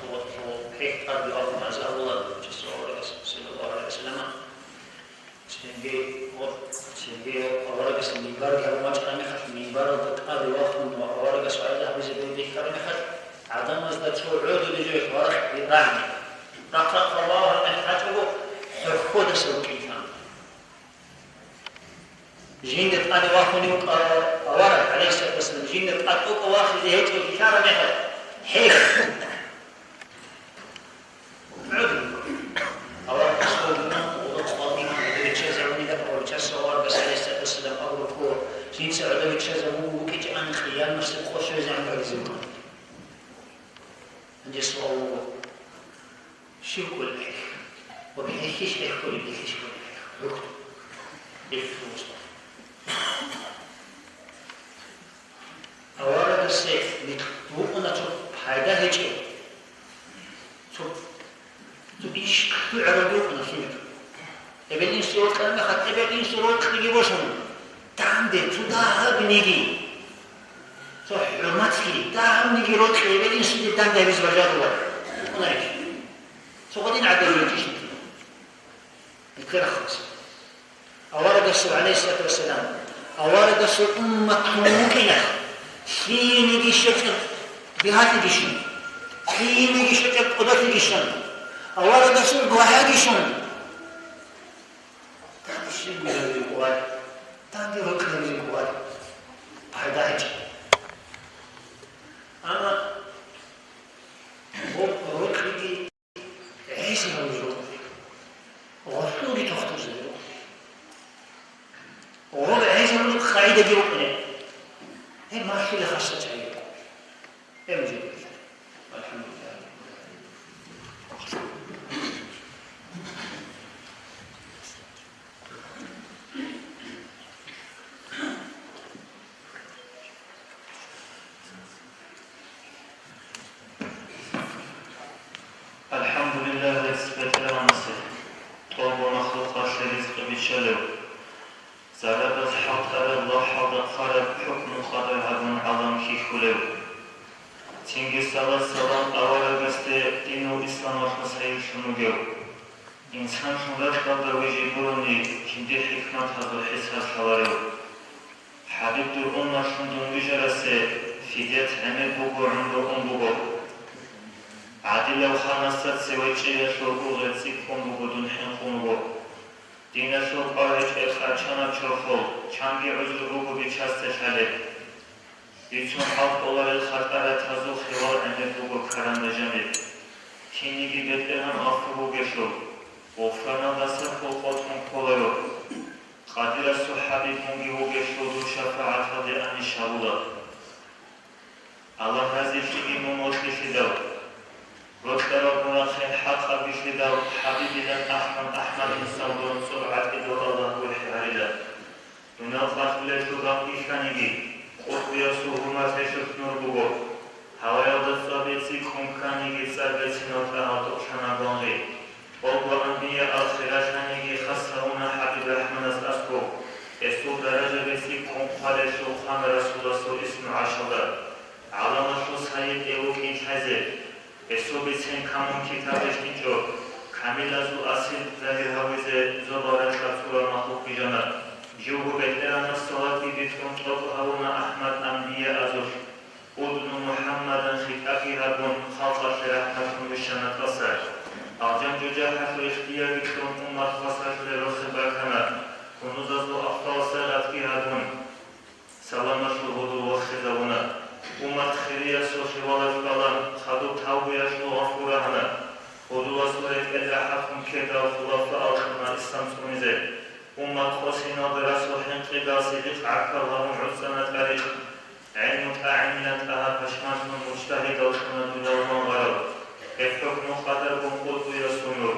хӀех тӀаде вахун гӀазаб гьабула гьев чиясул аварагас, саллаллагьу гӀалайгьи ва саллам. Цинги, цинги аварагасул минбарги гьабун бачӀараб мехалъ, минбаралда тӀаде вахун ва аварагас вагӀза гьабизе бихьараб мехалъ, гӀадамазда цо гӀодобе жо варакь рагӀана. Рахъ-рахъ Аллагьу гьабун гьечӀого, хӀухьудаса вукӀинчӀо. Жинда тӀаде вахунев вукӀарав авараг, гӀалайгьиссалату вассалам, жинда тӀад тӀокӀав вахизе гьечӀев вихьараб мехалъ, хӀех. Авараг расулгун, гъодохъ хвалгун, гӀодовиччазабуни гьаб аварагас, аварагас, гӀалайгьиссалату вассалам, абураб ккола, жинца гӀодовиччазабун вукӀинчӀони, къиямасеб къо щвезегӀан гӀодизабун. Гьанже суал буго. Щив кколеб хӀех? Ва хӀехищ хӀех кколеб, хӀехищ кколеб хӀех? РухӀ. Аварагасе микь букӀуна цо пайда гьечӀев, цо, цо иш ккугӀарав букӀуна лъимер. Эбел-инсуе рокьараб мехалъ, эбел-инсул рокьиги босун, данде цо дагьабниги, цо хӀурматги, дагьабниги рокьи эбел-инсуде данде гьабизе бажаруларо. Цо гъадин гӀадаб рукӀищ. БетӀерахъас. Аварагасул, гӀалайгьиссалату вассалам, аварагасул уммат вукӀиналъ, лъиениги щвечӀеб бигьалъиги щун, лъиениги щвечӀеб кӀодолъиги щун, аварагасул дугӀаги щун. Данде щиб гьабизе кколеб, данде рокьи гьабизе кколеб, пайда гьечӀеб. Амма гъоб рокьиги гӀезегӀан рокьи, гъолъулги тохтузеги рокьи. Гъоб гӀезегӀан къагӀидаги рукӀунеб. Гьеб малъулеб хасда чагӀи. Гьеб жо. АлхӀамдулиллагь. АлхӀамдулиллагь, рецц БетӀергьанасе, тӀолго махлукъалъе ризкъи биччалев, зарабаз хӀалтӀараб, лагьалда хъвараб, хӀукму-къадар гьабун гӀалам хьихьулев. Цинги салат-салам аварагасде, динул исламалъул сайиллъун вугев. Инсанлъун ракьалда вижи гурони, жиндир хӀикматазул хӀисаб лъаларев. ХӀабиб, дур умматлъун дун вижарасе, фидият гӀемер буго, гӀумру ун буго. ГӀадилав ханасда цеве чӀеялъул ургъел цӀикӀкӀун буго, дун хӀинкъун вуго. Диналъул къваригӀел къарчанаб чорхол, чанги гӀузру буго бичасде лъалеб. Бицун хӀалтӀуларел хатӀаратазул хирал гӀемер буго каранда жаниб. Кинниги БетӀергьан гъафур вугелъул, гъуфраналдаса хьул къотӀун кколаро. Къадирасул ХӀабиб мунги вугелъул, дур шафагӀаталде анищ гьабула. Аллагь разилъиги мун вокьилъидал, рокьарал мун рахъин хӀакъабилъидал, ХӀабибилан ахӀун, АхӀмад мисалго цӀур гӀатӀидал Аллагь гурхӀи гьарила. Дунал къалъулелъул бакъ бихьаниги, къуркъуясул гьумер гьелъулъ нур буго. Гьаваялда цӀваб цӀикӀкӀун кканиги, цӀар берцинал тӀагьал тӀокӀлъана гвангъи. ТӀолго анбияал хиралъаниги хас гьавуна ХӀабиб РахӀманас аскӀоб. Гьесул даражаби цӀикӀкӀун хъвалелъул хъвана Расуласул исму гӀаршалда. ГӀаламалъул сайид гьев вукӀин лъазе. Гьесул бицен камун китаб рещтӀинчӀо, камилазул асил загьир гьавизе зобал ракьалъ цӀурал махлукъ бижана. Живго БетӀергьанас салатги битӀун тӀокӀ гьавуна АхӀмад анбияазулъ. Удну МухӀаммадан хитӀабги гьабун, халкъалъе рахӀматлъун вищана тӀаса. Алжан-жужахӀалъул ихтиярги кьун, уммат хвасарлъулел рохел бакана, кунузазул ахвал сайгъатги гьабун. Саламалъул гьудул вахизавуна. Уммат хириясулъе валалъ балан, хадуб тавбуялъул гъафур рагьана. Гьудуласул ретӀел рахӀатун ккедал хулафаал кьуна ислам цӀунизе. Уммат къосиналда расул хӀинкъидал сидикъ гӀахьал гьавун гӀуцӀана тӀарикъ. ГӀелму тӀагӀинилан тӀагьа пашманлъун мужтагьидал кьуна дуниял гвангъарав. Гьеб хӀукму къадаргун къотӀуя сунур.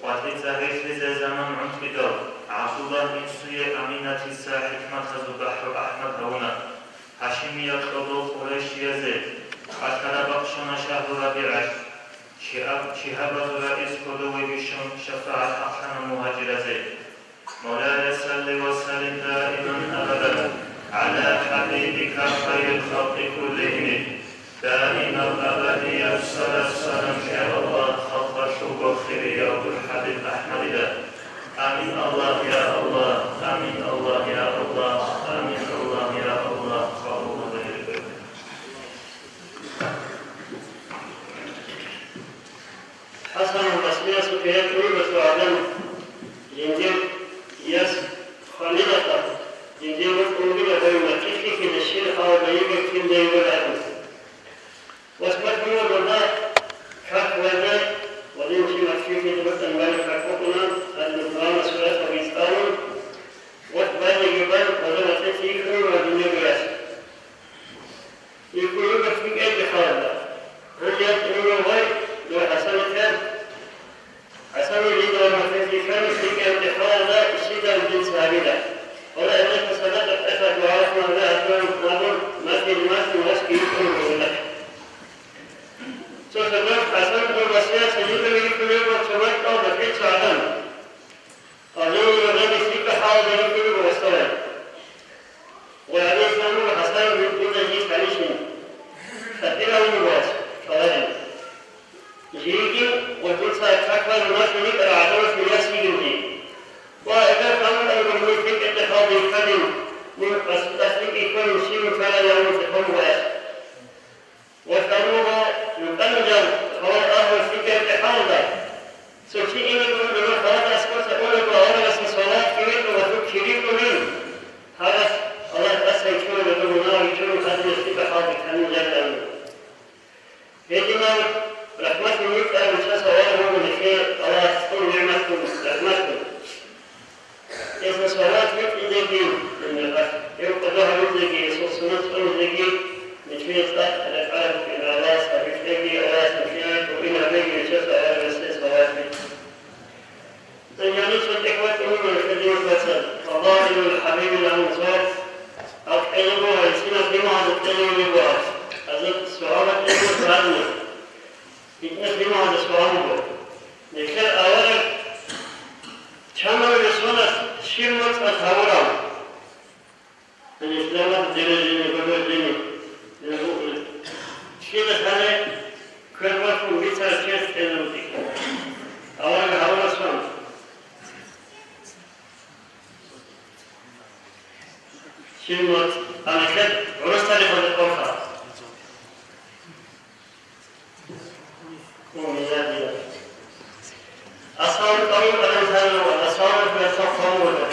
КъватӀица гьеклъизе заман гӀунтӀидал, ГӀабдуллагь инсуе Аминатица хӀикматазул бахӀру Ахмад гьавуна, Гьашимия кьодол къурайшиязе, кӀалъараб бахъ щвана шагьру РабигӀалъ, шигьаб-, шигьабазул раис кодове бищун шафагӀат хӀакълъана мугьажиразе. مولاي صل وسلم دائما أبدا على حبيبك خير الخلق كلهم، دائم الأبد الصلاة والسلام, я Аллагь, халкъалъулго хирияв дур ХӀабиб АхӀмадида. Амин, Аллагь, я Аллагь, амин, Аллагь, я Аллагь, амин, Аллагь, я Аллагь, къабул гьабе. ХӀасанул Басриясухъе гьечӀо гьеб гӀадамал жиндир яс хвалилалъа, жиндир рукъ ругила гъой макьилъ лъихьизе щиб хӀалда йигел кинда йигел абун. Ва сбагьула гьаб как вазе, ва дин чи макьилъ лъихьизе букӀан балев как букӀуна, гьадин Къуръана суратаби цӀалун, ва базеги бан, гьаза макьилъ йихьун ва дуниялги яс. Ихуюга лъикӀабги хвалда. Гьанже ятӀун вуго гъой, дов ХӀасанихъе. ХӀасанил жидер макьилъ лъихьана лъикӀабги хвалда, ишидал дин сабила. Гьола эбелалъ садакъа кьеха дугӀа рахмалда гьадин абун, маднил маднил васги йикӀун бугилахъ. Цо сордо ХӀасан дов васият жидер йикӀулев ва цо макьалда кьечӀо гӀадан. Гьале гьеб лъикӀаб хӀалда рихьулеб васалай. Ва гьесда нур ХӀасан рукъида жий лъалищин? Сапирав нур вас, лъаларин. Жийги ва дуца каквай румаси рикӀкӀарал гӀадамас нияс йигинги. Ва эгер ханукъа гурмуй лъикӀаб хӀалда йихьанин, нур асукьас лъикӀ йихьанин щиб нухарал явмуцӀи хъун ваяс. Ва хьанура рукъанилан хавар агьлу лъикӀаб хӀалда, цо чи инегун дур хавар аскӀоса унаго гьаварасе салат кивитӀун ва цо киритӀунин, гьавас Аллагь тӀасан ккола дур мунагьал ричӀунин хадуб лъикӀаб хӀалда канин жакъани. Гьединав рахматул микьа руччаса варагьун нилъее Аллагьас цӀун нигӀматгун рахматгун. Гьесда салават витӀизеги, гьев къадагь гьабизеги, гьесул суннат цӀунизеги, нилъее цӀакъ рекъараб букӀина Аллагьас гьабилъеги, Аллагьас нилъее тӀубил гьабеги, нилъеца аварагасде салават витӀи. Гьанже нилъ цо тӀехь вачӀунебали хадимат вацал, Аллагьил хӀабибил гьанив цо, гьав кӀеле буго, гьесинаб лъималазда кӀелеве буго гьав. Гьазаб сугьалаб кӀелеб гьадинаб. ГьитӀинаб лъималазда сугьал буго. Нилъер авараг чамал ресоналъ щиб моцӀалъ гьавурав? Гьанже лъималазда дережени, гобер дени, дережени. Щиб лъалеб квер бахъун бицараб чияс кьела букӀин. Авараг гьавурав сон. Щиб моцӀ, гьанже лъеб гӀурус тарихалда къорха. Асфальт къавим адам лъалев, асфальт гьесда хъван вуго.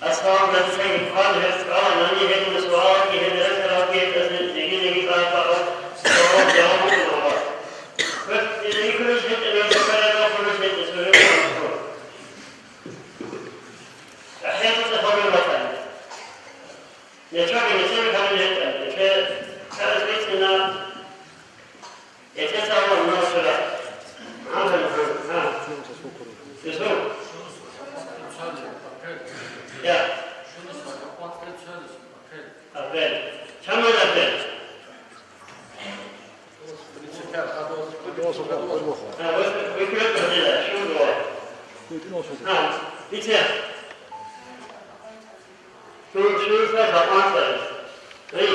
Асфальт гьесда хъван гьес кӀала, нани гьедин суалги, гьедин рахъалги гьечӀони, жеги-жеги бакӀа, суал жаваб буго. Гьеб, жеги хъулищ гьечӀо, гьеб карагьа хъулищ гьечӀо, цо гьеб. ТӀахӀияталда хабар батани. Нечоги нечоги хабар гьечӀо, нече царас бицина. Гьече цаван мал сура. Гьанже, гьа. Бису. Я. Апрель. Чамал апрель? А, вы, вы курите, да, чего? А, видите? Чего, чего, чего, чего? Эй!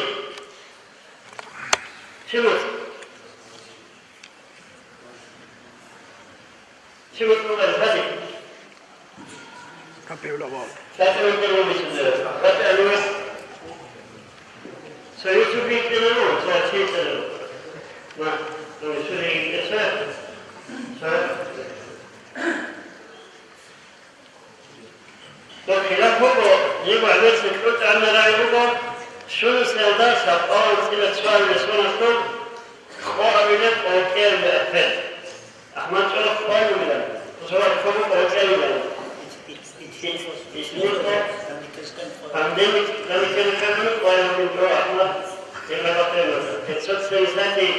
Чего? Чего, чего, чего? Кампе улавал. Сатур кӀалуни сунда. Баталуш. Союз убийцӀиларо, союзчиларо. Ма, союз убийцӀиларо. Ва хилаф буго, жиб гӀадеца кьучӀ гӀанна рагӀи буго, щунусиялда сапӀалан цӀила цоял ресурсалъул къо абилеб къо кӀиабилеб апрель. Ахмад чӀорохъ къо абилан, хъусаб ккола къо кӀиабилан. Исмиркъо, пандемик, пандемик, къо абилан чӀорохъ Ахмад. Пятьсот семьдесят первый,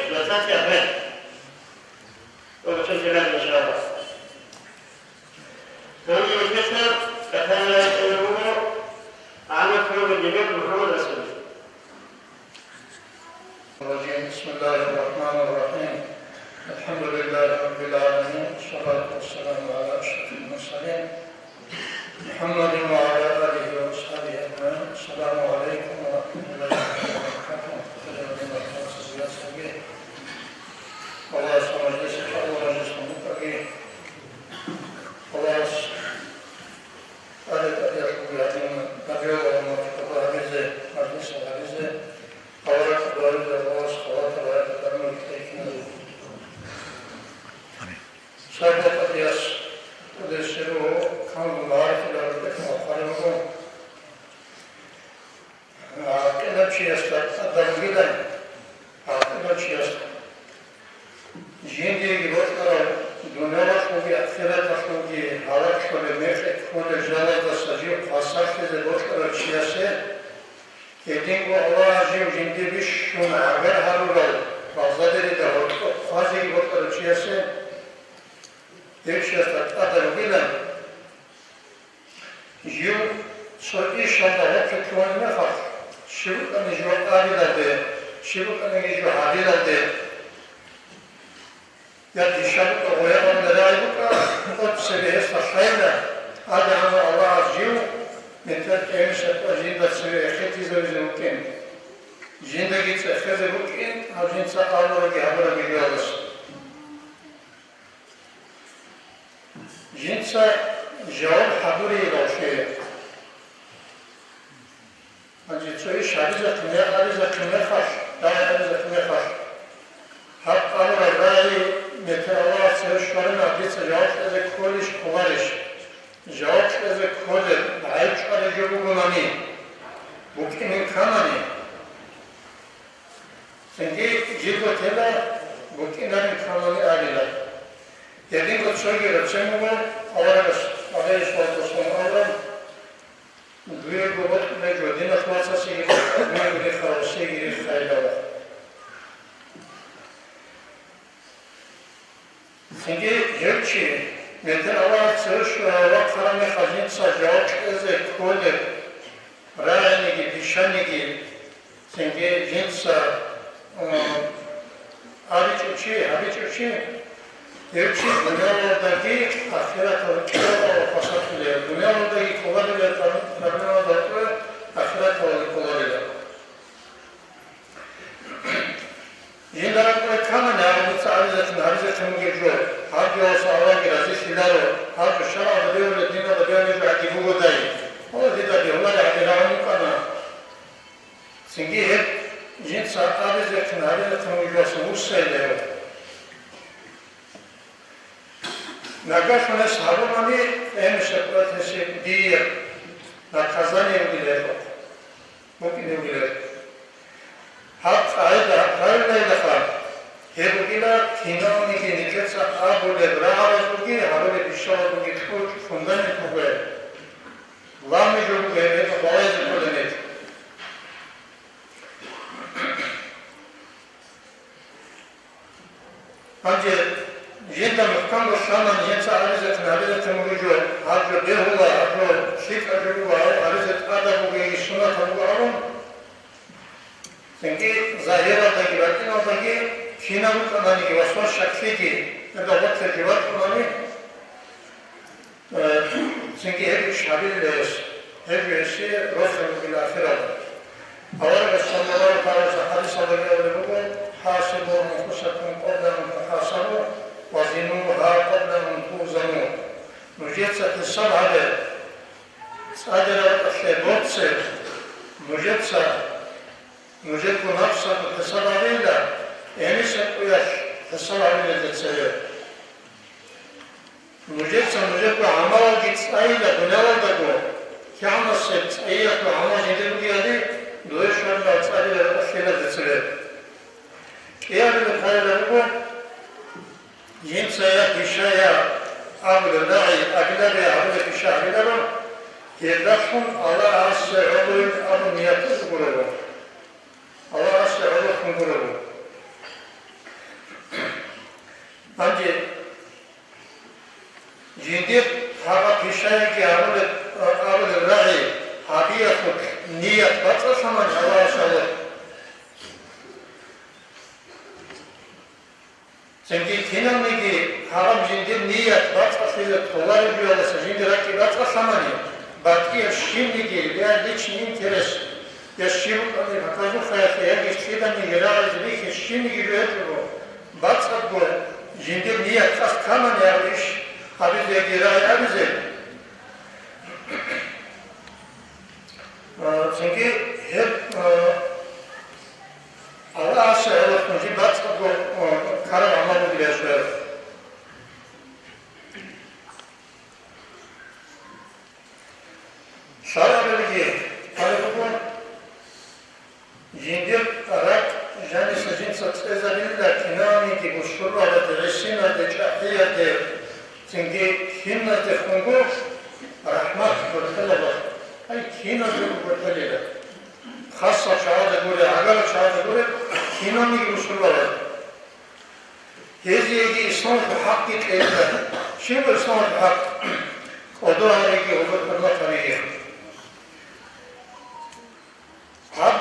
двадцать первый апрель. Очень приятно, иншаллах. Дорогие учителя, Катана Иванова, Анна Федоровна Демек, Мухаммад Расулович. الرجيم. بسم الله الرحمن الرحيم. الحمد لله رب العالمين، والصلاة والسلام على أشرف المرسلين، محمد وعلى آله وأصحابه أجمعين. السلام عليكم ورحمة الله وبركاته. Аллагьас гьаб мажлисалъе къабул гьабизе, Аллагьас тӀаде-тӀадеялъулги гьадин набиялъул мажлисал гьабизе, Аллагьас халатаб баракат тӀерхьинабун. Амин. Сабатаб яс кӀудесерго канлъун гьаракьилареб бетӀер хъвараб буго. ГӀакъилав чиясда тӀадаб бугилан, гӀакъилав чиясда. Жиндиеги бокьарав, дуниялалъулги ахираталъулги гьалаклъулеб, мекъи кколел жалаздаса жив хвасарлъизе бокьарав чиясе, гьединго Аллагьас жив жиндие бищун гӀагар гьарурал, базаралда гьоркьоб хъвазеги бокьарав чиясе, гьев чиясда тӀадаб бугилан, жив цо ишалда вокьулъ вугьанин мехалъ, щиб букӀани жо абилалде, щиб букӀаниги жо гьабилалде, я диша букӀа, гъоя букӀа, рагӀи букӀа, тӀоцебе гьесда лъайла, АдагӀанав Аллагьас жив метер къиямасеб къо жинда цеве эхетизавизе вукӀин, жиндаги цӀехезе букӀин, гьаб жинца абураги гьабураги жоялдаса. Жинца жаваб гьабурейилалъе. Гьанже цо иш гьабизехъин, я абизехъин мехалъ, рагӀи абизехъин мехалъ, гьаб абураб рагӀи метер Аллагьас цеве щвараб, дица жаваб кьезе кколищ, кколарищ? Жаваб кьезе кколеб гӀайиб чӀвараб жо бугонани, букӀинин кканани, цинги жидго тела букӀинарин кканани абила. Гьединго цоги рацин буго, аварагас, гӀалайгьиссалату вассалам, абураб: «Дуего бокьулеб жо диналъ вацасеги бокьа, дуего рихарасеги рихайилан». Цинги гьев чи метер Аллагьас цеве щварав вахъараб мехалъ жинца жаваб кьезе кколеб рагӀиниги бищаниги, цинги жинца, э, абичӀев чи, гьабичӀев чи, гьев чи дуниялалдаги ахираталда кӀиябго хвасарлъулев, дуниялалдаги кколарилан, ахираталда кӀоларилан. Жинда ракӀалде кканани, гьаб дица гьабизехъин, гьабизехъин бугеб жо, гьаб жоялъ Аллагьги разилъиларо, гьаб жо шаргӀалда бегьулеб, диналда бегьулеб жо гӀадин бугодай, Аллагь дида бегьулареб гӀадин рагӀун букӀана. Цинги гьеб жинца абизехъин, гьабизехъин бугеб жоялъ вуссайилан гьев. Нагагьлъун гьес гьабунани, къиямасеб къоялъ гьесие дие наказание бугила гьелъухъ, букӀине бугила гьелъухъ. Гьаб къагӀида, гьаб правилайилаха, гьеб бугила киналниги нижеца абулеб рагӀабазулги гьабулеб бищалазулги кьучӀ, фундамент буго гьеб. Главный жо буго гьеб, гьеб балагьизе кколеб гьечӀо. Гьанже жинда мухӀканго лъана, жинца гьабизехъин, гьабизехъин бугеб жо, гьаб жо бегьула, гьаб жо лъикӀаб жо буго, гьаб гьабизе тӀадаб бугеги суннатаб буго абун. Цинги загьиралдаги батӀиналдаги кинаб букӀананиги васвас-щаклъиги, гьеб гъорлъ жо бачӀунани, Э, цинги гьеб иш гьабилеб гьес, гьеб гьесие рохел ругел ахиралда. Аварагас саллаллагьу тагӀала гӀалайгьи хадисалдаги абулеб буго: «ХӀасибу анфусакум къабла ан тухӀасабу, ва зинугьа къабла ан тузану». Нужеца хӀисаб гьабе, цӀадираб ракьалъе боце, нужеца, нужерго напсалъул хӀисаб гьабейила, гӀемерисеб къоялъ хӀисаб гьабилелде цебе. Нужеца нужерго гӀамалалги цӀайила дуниялалдаго, кигӀанасеб цӀайиялъул гӀамал жиндир бугебали, дуе щвараб цӀадираб ракьалъе лъелалде цебе. КӀиабилеб хӀалалда буго, жинца я пиша я абулеб рагӀи абиларо, я гьабулеб пиша гьабиларо, Гьелдалъун Аллагьасе гӀолойин абун нияталъ гуреб. Аллагьасе гӀолохъун гуреб. Гьанже жиндир гьаб пишаялги абулеб, абулеб рагӀи гьабиялъул ният бацӀцӀалъамани Аллагьасе гӀолохъ. Цинги киналниги гьаб жиндир ният бацӀцӀалъизе толареб жоялдаса жиндир ракӀги бацӀцӀалъамани, батӀияб щибниги, я личный интерес, я щиб букӀани, показухаялъе, яги лъиданиги рагӀизе бихьи щибниги жо гьечӀого, бацӀцӀадго жиндир ният къасд кканани гьаб иш гьабизе яги рагӀи абизе. А, цинги гьеб, а, Аллагьасе гӀолохъун жиб бацӀцӀадго, а, ккараб гӀамал бугилан щвараб. Лъабабилги гьале буго, жиндир ракӀ жаниса жинца цӀезабила киналниги бусурбабазде, гӀисиназде, чӀахӀиязде, цинги киназде хунго рахӀмат гурхӀелаб. Ай, киназде гурхӀелила. Хасал чагӀазда гуре, гӀагарал чагӀазда гуре, киналниги бусурбабазде. Гьезиеги исламалъул хӀакъги кьела. Щиб исламалъул хӀакъ? КӀодо гьариги, гьезул хӀурмат гьабиги. Гьаб,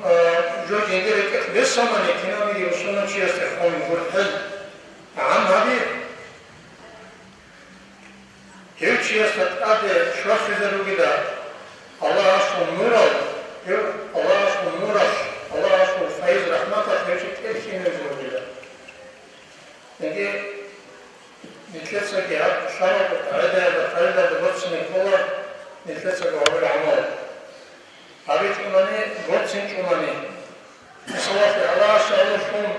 а, жо жиндир рекӀелъ бесанани, кинабиги бусурманчиясде хун гурхӀел гӀам гьаби. Гьев чиясда тӀаде щвархизе ругила Аллагьасул нурал, гьев Аллагьасул нуралъ, Аллагьасул файз-рахӀматалъ гьев чи тӀерхьинавизе ругила. Яги нилъецаги гьаб лъабабго къагӀидаялда, къагӀидалда борцине ккола, нилъецаго гьабулеб гӀамал. ГьабичӀунани, борцинчӀунани. Мисалалъе, Аллагьасе гӀололъун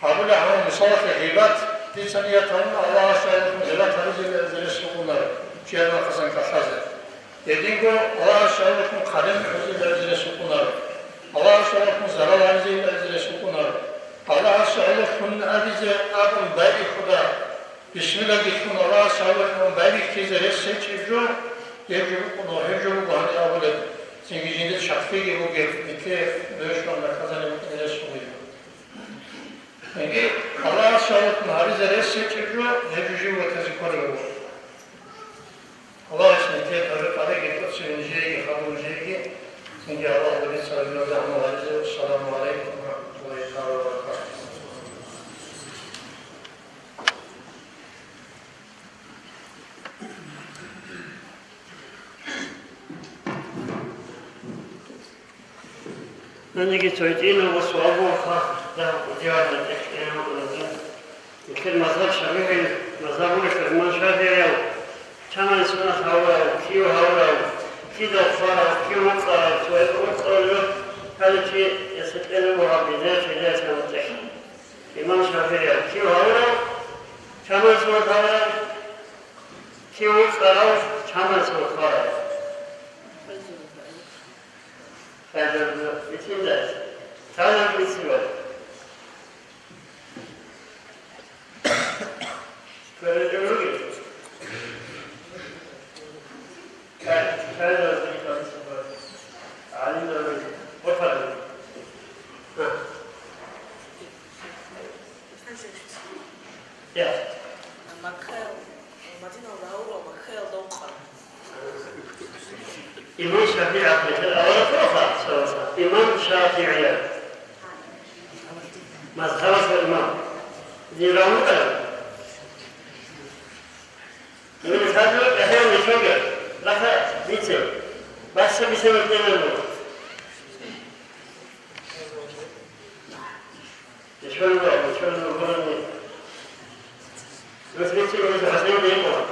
гьабулеб гӀамал, мисалалъе, гъибат, дица ният гьабуна, Аллагьасе гӀололъун гъибат гьабизе рес букӀунаро, чиясдасан кӀалъазе. Гьединго Аллагьасе гӀололъун хъадим гьузе рес букӀунаро, Аллагьасе гӀололъун зарал гьабизе рес букӀунаро. Аллагьасе гӀололъун абизе абун байбихьуда, бисмиллагьги лъун Аллагьасе гӀололъун байбихьизе рес гьечӀеб жо, гьеб жо букӀуна, гьеб жо буго гьаниб абулеб, цинги жиндир шаккиги бугеб, нилъее дойщван наказание букӀине рес бугеб. Цинги Аллагьасе гӀололъун гьабизе рес гьечӀеб жо, гьеб жо жив ватазе кколеб буго. Аллагьас нилъее тавфикъ кьеги, тӀоцебе нижееги, хадуб нижееги, цинги Аллагьас дица гьабизе гӀамал гьабизе. Ассаламу гӀалайкум ва рахӀматуллагьи тагӀала ва баракатугьу. Гьанже цо гьитӀинабго суал буго, дагь кӀудияб гьанже тӀехь кьеян вукӀуназе. Нилъер мазгьаб ШафигӀил мазгьаб бугелъул, имам ШафигӀияв чаман сунат гьавурав, кив гьавурав, кидал хварав, кив вукъарав, цо гьеб вукъарав жо, гьале чи эсетӀел буго гьаб гьезие, гьезие чаман тӀехь. Имам ШафигӀияв кив гьавурав, чаман сунат гьавурав, кив вукъарав, чаман сунат хварав. Хадуб бициндай. Хадуб бициндай. Квережуги. Хадуб бициндай. Алин дори. Бухари. Я. Маккаял, Мадиналда гьавурав Маккаялда вукъана. Имам ШафигӀи ахӀмадил аварагас, имам ШафигӀиял мазгьабалъул имам. Дир рамукъана. Нур хадур ахӀер мешога, баха бице. Бахса бисе мутӀигӀан буго. Ишван ва, ишван ва гурони. Русбеци рус хасен декъо.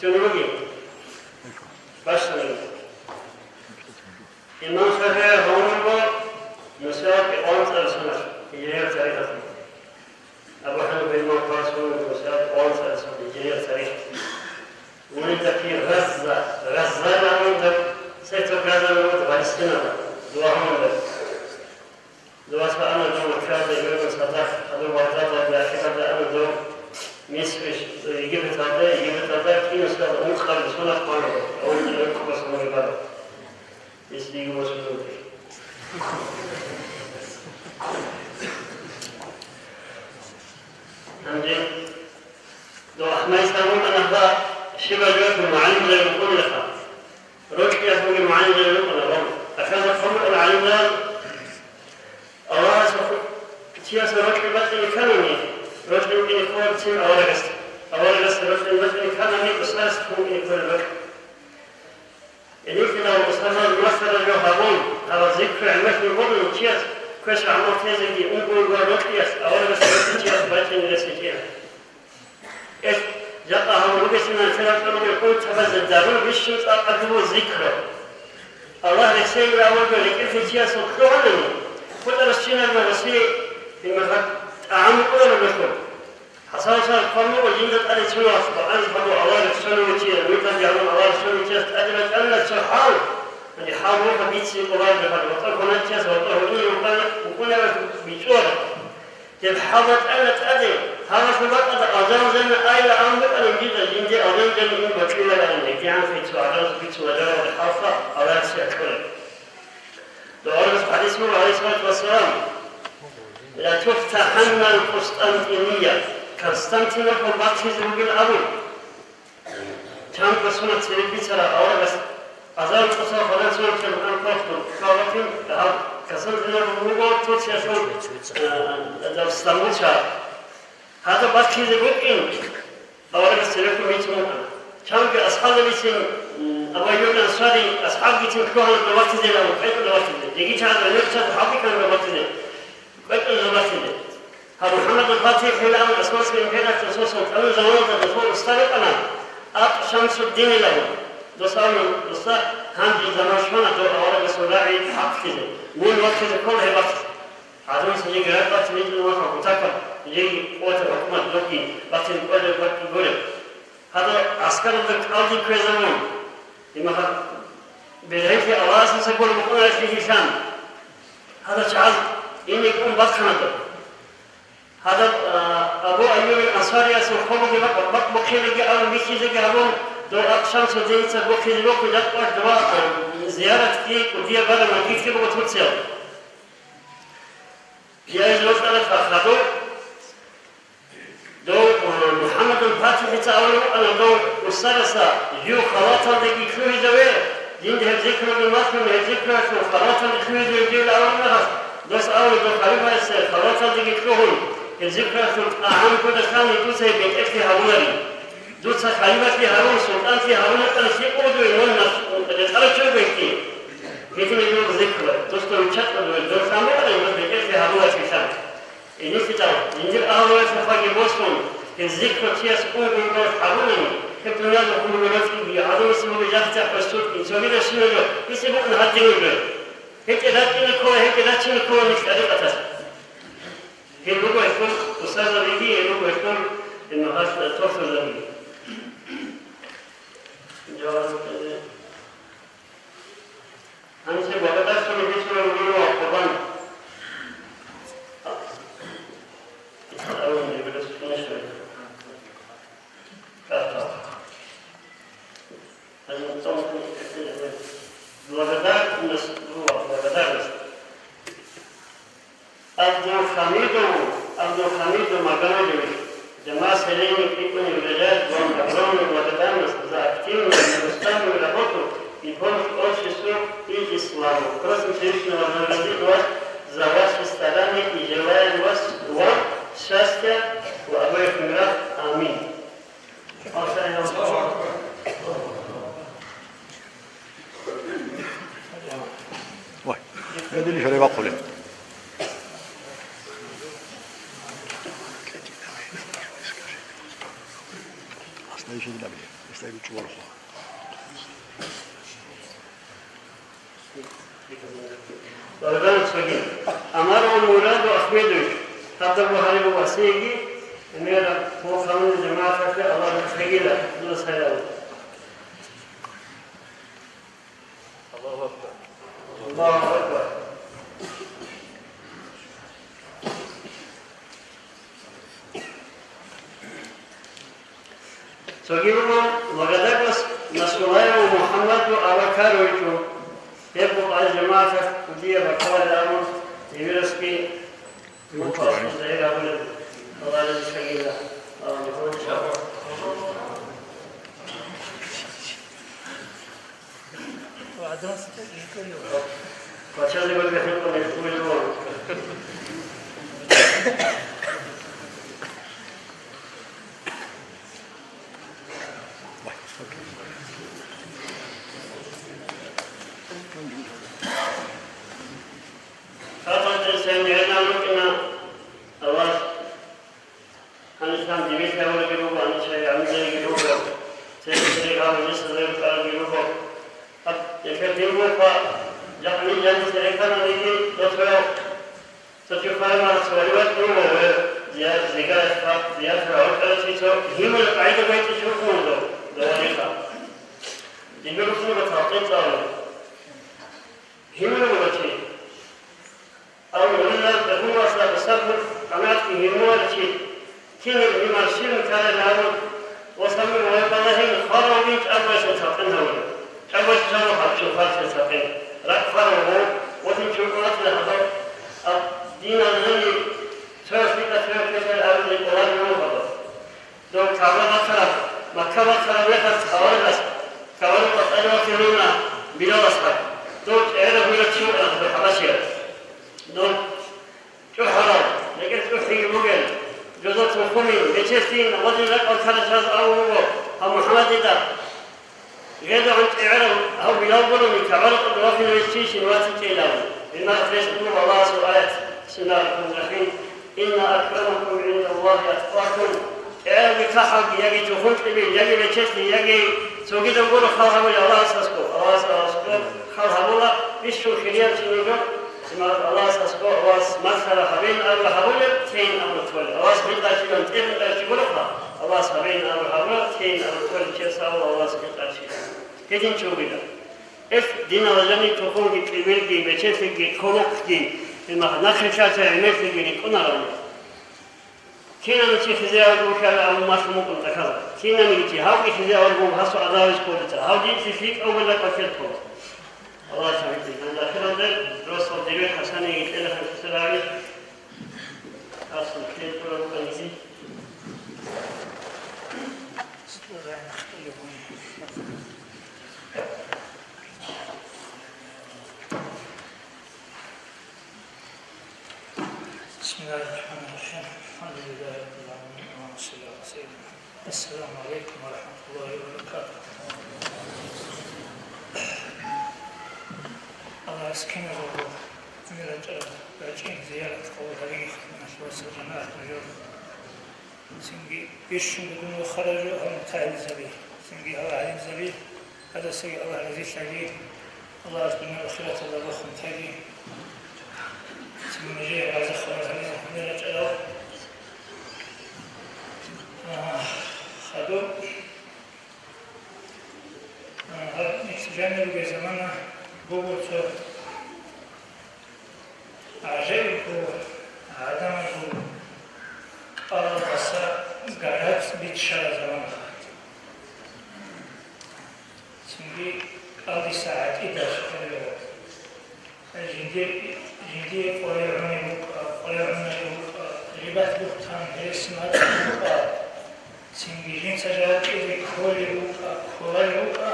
Сунуги. Башни. Имам ШафигӀи гьавураб мисал кӀикъоялда цӀарасуна гьижрияб тарихалъ. Абу ХӀанифа имам хварасуна мисал кӀикъоялда цӀарасуна гьижрияб тарихалъ. Мунитаки Газза, Газза абун сектор Газза абун Гьанже дов ахмайсаб букӀана гьаб щибаб жоялъул мугӀалимзаби букӀунилаха. Рокьиялъулги мугӀалимзаби букӀана гьаб. Ахиралда хъван букӀана гӀалимзаби, Аллагьас чиясда рокьи бачӀине кканани, рокьи букӀине кколеб цин аварагасда. Аварагасда рокьи бачӀине кканани, устарасда букӀине кколеб рокьи. Гьединлъидал устарзабаз масала жо гьабун, гьаб зикру гӀемерлъун бугин чияс квеш гӀамал тезеги, унго-унго рокьиялъ аварагасда рокьи чияс бачӀине рес гьечӀила. Гьелъ жакъа гьабун бугелъул нилъер ракьалда унтабазе дарун бищун цӀакъ гьабулеб зикру. Аллагь рехсейилан абураб рекӀелъе чияс лъугьанани, хутӀарас чинаб гьасие гьебмехалъ тӀагӀам букӀунараб мехалъ. ХӀасан-хӀасан хъван буго жинда тӀаде цунавас бакъанилъ гьабу Аллагь рехсолев чи, мутӀигӀлъи гьабун Аллагь рехсолев чияс тӀаде бачӀана цо хӀал, гьанже хӀал буго бицине къулареб мехалъ, ватӀа кваначияс ватӀа гьуинев вукӀана-, вукӀунареб бичӀчӀулареб. Гьеб хӀал батӀана тӀаде, гьалалъул бакӀалда азан-зана айила абун букӀана дида, жинде азан-зана ун бачӀунарилан, гьедигӀанха цо гӀадамаз бицун вачӀараб хӀалха Аллагьасе кьола. Аварагас хӀадис буго, гӀалайгьиссалату вассалам, «Ла туфтаханна аль-Къустантиния», Константинополь бахъизе бугин абун. Чанго сунат цебе бицарав аварагас азан тӀоса хвадан сунат чӀун анкъвахъун кколеб гьаб Константинополь буго Турциялъул, э, Стамбул шагьар. Гьадаб бахъизе букӀин аварагас цебехун бицун букӀана. Чанго асхӀабзабицин, м, Абу Айюб Ансари асхӀабгицин лъугьана дов вахъизе, кӀвечӀо дов вахъизе. Жеги чагӀазда гьаниб чиясда хӀалбихьана дов вахъизе. КӀвечӀо дов вахъизе. Гьаб МухӀаммадул ФатихӀилан Османского империялъул сосун тӀамил заманалда досул устар вукӀана, Акъ Шамсуддинилан. Дос абуна, досда, гьанже заман щвана дов аварагасул рагӀи хӀакълъизе, мун вахъизе ккола гьеб бахъизе. ГӀадамаз жеги ракӀалде ритӀун вахъун кутакаб, жеги къуватаб хӀукумат, догги бахъизе кӀвезе вакӀги гуреб. Гьадаб гӀаскаралда кӀалдиб кквезабун, имаха бергьенлъи Аллагьасдаса гуро букӀунарелъи гьилъан. Гьадаб чагӀаз ине кӀун бахъана доб. Гьадаб, а, Абу Айюбил Ансариясул хъобги бакъ-, бакъ бухъеги абун бихьизеги гьабун, дов Акъ Шамсуддиница бухъизе бокьун жакъа дова, а, зияратги кӀудияб бараб мажгитги буго Турциялда. Жиайз рокьараб хадур, дов, а, МухӀаммадул ФатихӀица абулеб букӀана дов устараса, жив халаталдеги лъугьизаве, жинда гьеб зикруги малъун, гьеб зикруялъул халаталде лъугьизаве жив абулеб мехалъ, дос абуна дов халифаялъе халаталдеги лъугьун, гьеб зикруялъул тӀагӀам ккода лъани дуца гьеб бетӀерлъи гьабунари. Дуца халифалъи гьарун, султӀанлъи гьарун вукӀана лъикӀ вугев мун нас рекъарав чи вугевлъи. Гьединаб буго зикру, досда виччатӀа дуе, дос гьанбукъани, дос бетӀерлъи гьабулачлъан. Гьединлъидал, жиндир агьлуялъул хваги босун, гьеб зикру чияс унго-унго гьабунани, гьеб дуниялалъул хӀумруги рокьиги, гӀадамасе бугеб жахӀ-чахӀ ва сутӀги, цогидабщинаб жо, гьесие букӀана гьадин вугев. ГьечӀеб ракӀине ккола, гьечӀеб рачине ккола нилъ тӀарикъаталъ. Гьел руго гьелъул устарзабиги, гьел руго гьелъул, гьел магьаршал тохтурзабиги. Жаваб, э, гьанже Багъдадалъун бицунеб буго Къурбан. Благодарность, благодарность. Абдулхамидову, Абдулхамиду Магомедовичу, Джамаат Селени Кикуни Вилаят, вам огромную благодарность за активную, неустанную работу и помощь обществу и исламу. Просим Всевышнего вознаградить вас за ваши старания и желаем вас, вам счастья в обоих мирах. Аминь. Ой, гьединищ гьале бахъулеб. Остановись, не надо. Остановись, чувак. Барган цоги. Амаров Мураду Ахмедович, гьаб буго гьале буго асиеги, гӀемераб, гьул хануни жамагӀаталъе Аллагь рахъегила, дуда сайрал. Аллагьу акбар. Аллагьу акбар. Цоги буго Магадаглас Насруллаеву МухӀаммаду Абакаровичу, гьеб букӀа жамагӀаталъ кӀудияб бакаларилан, гьевирасги мухъалъ загьир гьабулеб балагьизе щвагила. Жан дибилъ гьавулебги буго, гьанже гӀемерги буго, цере-цере гьабулесда рукӀарабги буго. Гьаб, гьелъул дин буго, жакъни жан церекананиги досуяв цо чи хвараб магӀна цо риваят буго, ва зиярат, зигарат, зиярат гьавурав чи цо гьимул къагӀида байтӀичӀого вукӀун вуго, довалиха. Дибир рухӀун ва талкъин цӀалун. Гьимул вуго чи. Амма гьунар бегьуларасда гьесаб буго, къанагӀатги гьимуларев чи, кинаб гьимал щиб ккараб гьабун, ва самир ва балагьин хварав вугин чӀагоялъул цадахъ гьавурав. ЧӀагоялъул цадахъ гьаб чи хвараб цадахъ. Ракь хварав вуго, ва гьин чӀукӀулац гьабав, а, динал гьениб цояс лъикӀа цояс ккелъал абун рекӀоларев вуго гьабав. Дов КагӀба бахъараб, Макка бахъараб мехалъ аварагас, КагӀбаялъул къватӀале вахъине вуна Билал асхӀаб. Дов чӀегӀераб гьунарчи вукӀана гьаб хӀабашияб. Дов чӀухӀарав, рекӀелъ чӀухӀиги бугел, жоза тухумин, бечелъин, гъодин ракӀал ккарачаз абун буго гьав МухӀаммадида. ГӀедегӀан чӀегӀерав гьав Билал гурони, КагӀбаялъул къватӀалде вахъине вуссинщин вацӀцӀичӀейилан. Гьебмехалъ рещтӀун буго Аллагьасул аят, бисмиллагьир рахӀманир рахӀим, «Инна акрамакум гӀиндаллагьи атқакум», чӀегӀераб кахӀалги, яги чухун кьибил, яги бечелъи, яги цогидаб гуро хал гьабулел Аллагьасда аскӀоб, Аллагьасда аскӀоб хал гьабула, бищун хирияв чи вуго, Аллагьасда аскӀоб, Аллагьас масала гьабейин абураб гьабулеб, тейин абураб толеб, Аллагьас битӀарчилан тӀерхьуларев чи гуроха, Аллагьас гьабейин абураб гьабула, тейин абураб толеб чиясда абула Аллагьас битӀарчилан. Гьедин чи вугила. Гьелъ диналда жаниб тухумги, кьибилги, бечелъиги, хъулухъги, гьебмехалъ нахъе лъалча гӀемерлъиги рикӀкӀунаро. Кинани чи хизе аварагу вихьарав абун малъун букӀун тӀахьазда. Кинаниги чи, гьавги хизе аварагу, гьасул гӀадабалъе кколеца, гьав дица лъикӀав вугилан кӀватӀир ккола. Аллагьас гьабизе, гьанже ахиралде росдал дибир хӀасаниги кьела хӀанчӀисел гьари. Аслу, кьел ккола букӀаниги. بسم الله الرحمن الرحيم. الحمد لله رب العالمين. اللهم صل على سيدنا محمد. السلام عليكم ورحمة الله وبركاته. Аллагьас киназулго гӀумру рачӀараб рачӀин зиярат къабул гьабиги, хатуналъуваса жанагӀат нужер. Цинги бищунго дун вахарав жо гьав мутагӀилзаби, цинги гьав гӀалимзаби, гьадасаги Аллагь разилъаги, Аллагьас дуниял ахираталда рохун таги. Цинги нужее барзахалда гьабизе гьунер рачӀарал. А, хадуб, а, гьаб нилъ жанир ругел замана буго цо. ГӀажаибго гӀадамазул кӀалдаса гарацӀ биччараб заманаха. Цинги кӀалдиса гӀатӀидалъ хъвалев. Жиндир, жиндие къваригӀунеб букӀа, къваригӀунареб букӀа, гъибат-бугьтан, гьересимат букӀа, цинги жинца жаваб кьезе кколеб букӀа, кколареб букӀа.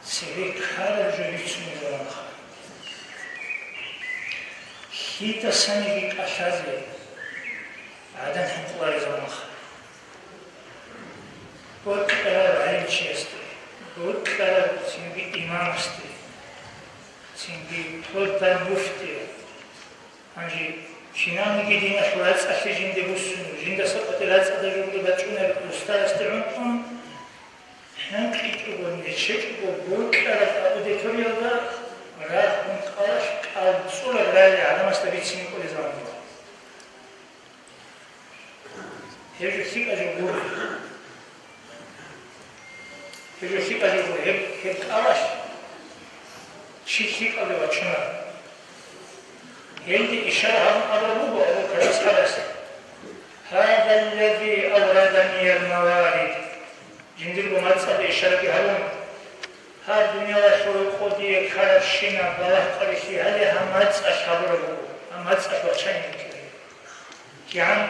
Цеве ккараб жо бицунеб заманаха. Лъидасаниги кӀалъазе гӀадан хӀинкъулареб заманаха. Бокьараб гӀалимчиясде, бокьараб цинги имамасде, цинги тӀода муфтие. Гьанже кинабниги диналъул рацӀцӀалъи жинде буссунеб, жиндаса къватӀир рацӀцӀалда жугьуди бачӀунеб устарасде гӀунтӀун, хӀинкъичӀого, нечечӀого бокьараб аудиториялда рагьун кӀалалъ кӀалцӀулаб рагӀи гӀадамасда бицине кӀолеб заман буго. Гьеб жо лъикӀаб жо гуро. Гьеб жо лъикӀаб жо гуро. Гьеб, гьеб кӀалалъ чи лъикӀалде вачуна. Гьелде ишара гьабун абураб буго Абу Бакр асхӀабас: «Гьаза ллази аврадани ал-маварид». Жиндирго мацӀалде ишараги гьабун, гьаб дуниялалъул рокъов дие ккарабщинаб балагь-къварилъи гьале гьаб мацӀалъ гьабураб буго, гьаб мацӀалъ вачани ккела. КигӀан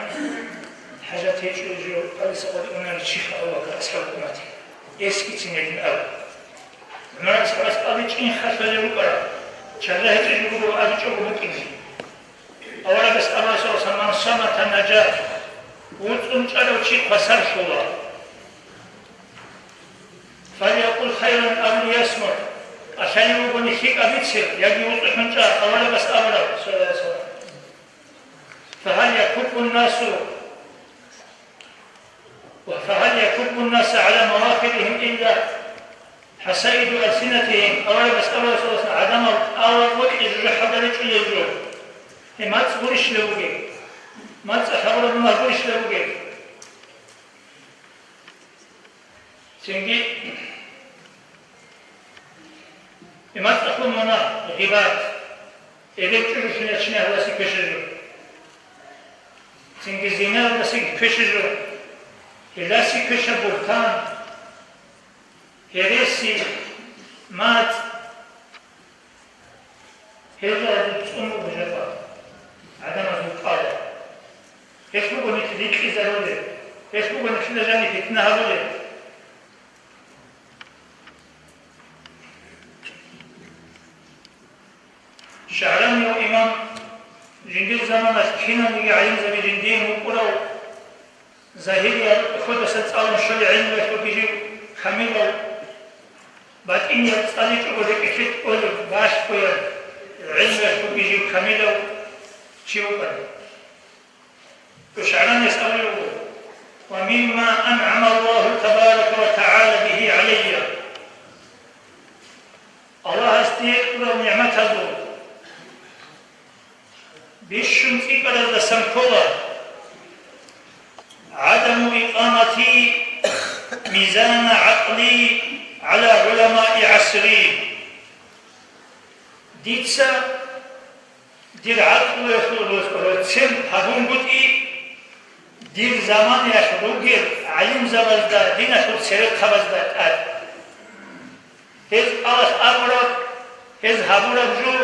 хӀажат гьечӀо жо кӀалдиса къватӀир унарев чиха Абу Бакр асхӀаб умматида? Эскицин гьедин абун. ГӀумар асхӀабас абичӀин халъалел рукӀарал, чагӀи гьечӀеб жо буго абичӀого букӀине. Аварагас абуна, саллаллагьу гӀалайгьи ва саллам: «Ман самата нажа», вуцӀцӀун чӀарав чи хвасарлъула. «Фальякъул хайран ав лиясмут», кӀалъалев вугони лъикӀаб бице, яги вуцӀцӀухӀун чӀа, аварагас абураб, саллаллагьу гӀалайгьи ва саллам. «Фагьал якуббун насу», فهل يكب الناس على مواخرهم إلا حصائد ألسنتهم؟ Аварагас абула, саллаллагьу гӀалайгьи ва саллам, гӀадамал тӀалаб бокьи жужахӀалда речӀчӀулел жо. Гьеб мацӀ гурищила бугеб? МацӀалъ гьабураб мунагь гурищила бугеб? Цинги гьеб мацӀалъул мунагь, гъибат, эбел чӀужулъун ячине гьелдаса квешаб жо. Цинги зинаялдаса квешаб жо, гьелдаса квешаб бугьтан, гьереси, мацӀ, гьел жал цӀун буго жапа, гӀадамазул кӀал. Гьелъ буго нилъ рикьизарулел, гьелъ буго нилъеда жаниб питна гьабулел. ШагӀранияв имам жиндир заманалъ киналниги гӀалимзаби жиндие мукӀурав, загьирияб хьудасан цӀалун щолеб гӀелмуялъулги жив камилав, батӀинияб цӀаличӀого рекӀелъе кӀолеб, балъгояб гӀелмуялъулги жив камилав чи вукӀана. ШагӀранияс абулеб буго: ومما أنعم الله تبارك وتعالى به علي. Аллагьас дие кьурал нигӀматазул бищун цӀикӀкӀараздасан ккола: عدم إقامتي ميزان عقلي على علماء عصري. Дица дир гӀакълуялъул роцен гьабунгутӀи, дир заманаялъ ругел гӀалимзабазда, диналъул церехъабазда тӀад. Гьез кӀалалъ абураб, гьез гьабураб жо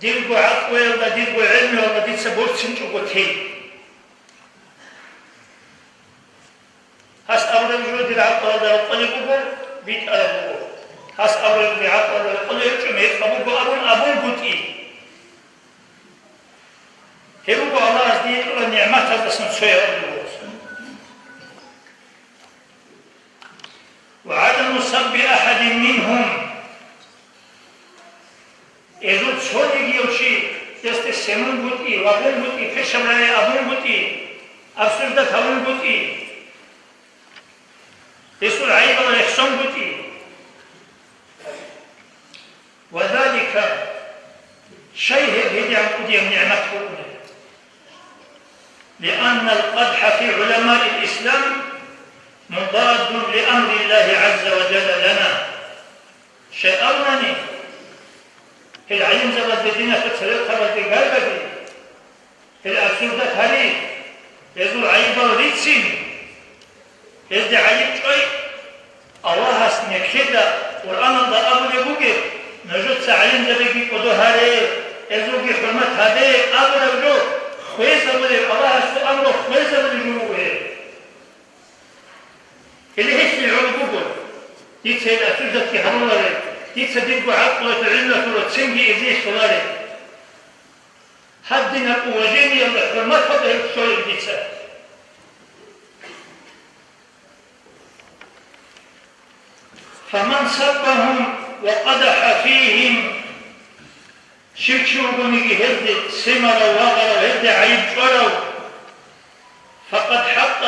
дирго гӀакълуялда, дирго гӀелмуялда дица борцинчӀого тей. Гьас абураб жо дир гӀакълалда рокъолеб буго, битӀараб буго. Гьас абураб жо дир гӀакълалда рокъолеб гьечӀо, мекъаб буго абун абунгутӀи. Гьеб буго Аллагьас дие кьурал нигӀматаздасан цояб абулеб буго. وعدم سب أحد منهم. Гьезул цонигияв чи, гьесде семунгутӀи, вагъунгутӀи, пешаб рагӀи абунгутӀи, обсуждать гьабунгутӀи, гьесул гӀайибал рехсонгутӀи. وذلك, щай гьеб гьедигӀан кӀудияб нигӀмат букӀунеб? لأن القدح في علماء الإسلام مضاد لأمر الله عز وجل لنا. Щай абунани, гьел гӀалимзабазде, диналъул церехъабазде гаргади, гьел обсуждать гьари, гьезул гӀайибал рицин, гьезде гӀайиб чӀвай, Аллагьас нилъеда Къуръаналда абулеб бугеб: «Нужеца гӀалимзабиги кӀодо гьаре, гьезулги хӀурмат гьабе», – абураб жо хвезабулеб, Аллагьасул амру хвезабулеб жо буго гьеб. Гьеле гьелъие гӀоло буго, дица гьел обсуждатьги гьаруларе, дица дирго гӀакълуялъул гӀилмуялъул роцинги гьезие лъоларе. Гьадинаб уважениялда, хӀурматалда гьел лъолеб дица. فمن سبهم وقدح فيهم, щив чи вугониги гьезде семарав, вагъарав, гьезде гӀайиб чӀварав, فقد حط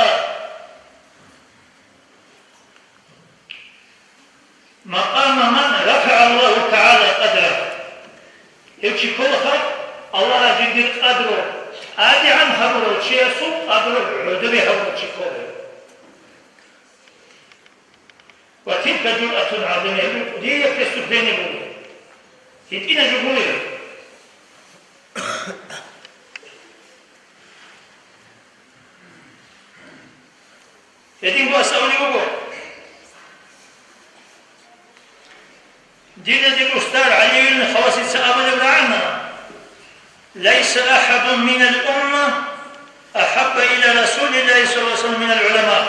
مقام من رفع الله تعالى قدره. Гьев чи кколаха Аллагьас жиндир къадру тӀадегӀан гьабурав чиясул къадру гӀодобе гьабурав чи ккола. وتلك جرأة عظيمة, гьеб кӀудияб преступление буго. ГьитӀинаб жо гуро. Гьединго ас абулеб буго, дида дир устар ГӀалиюллин Хавасица абулеб рагӀана: ليس أحد من الأمة أحب إلى رسول الله صلى الله عليه وسلم من العلماء.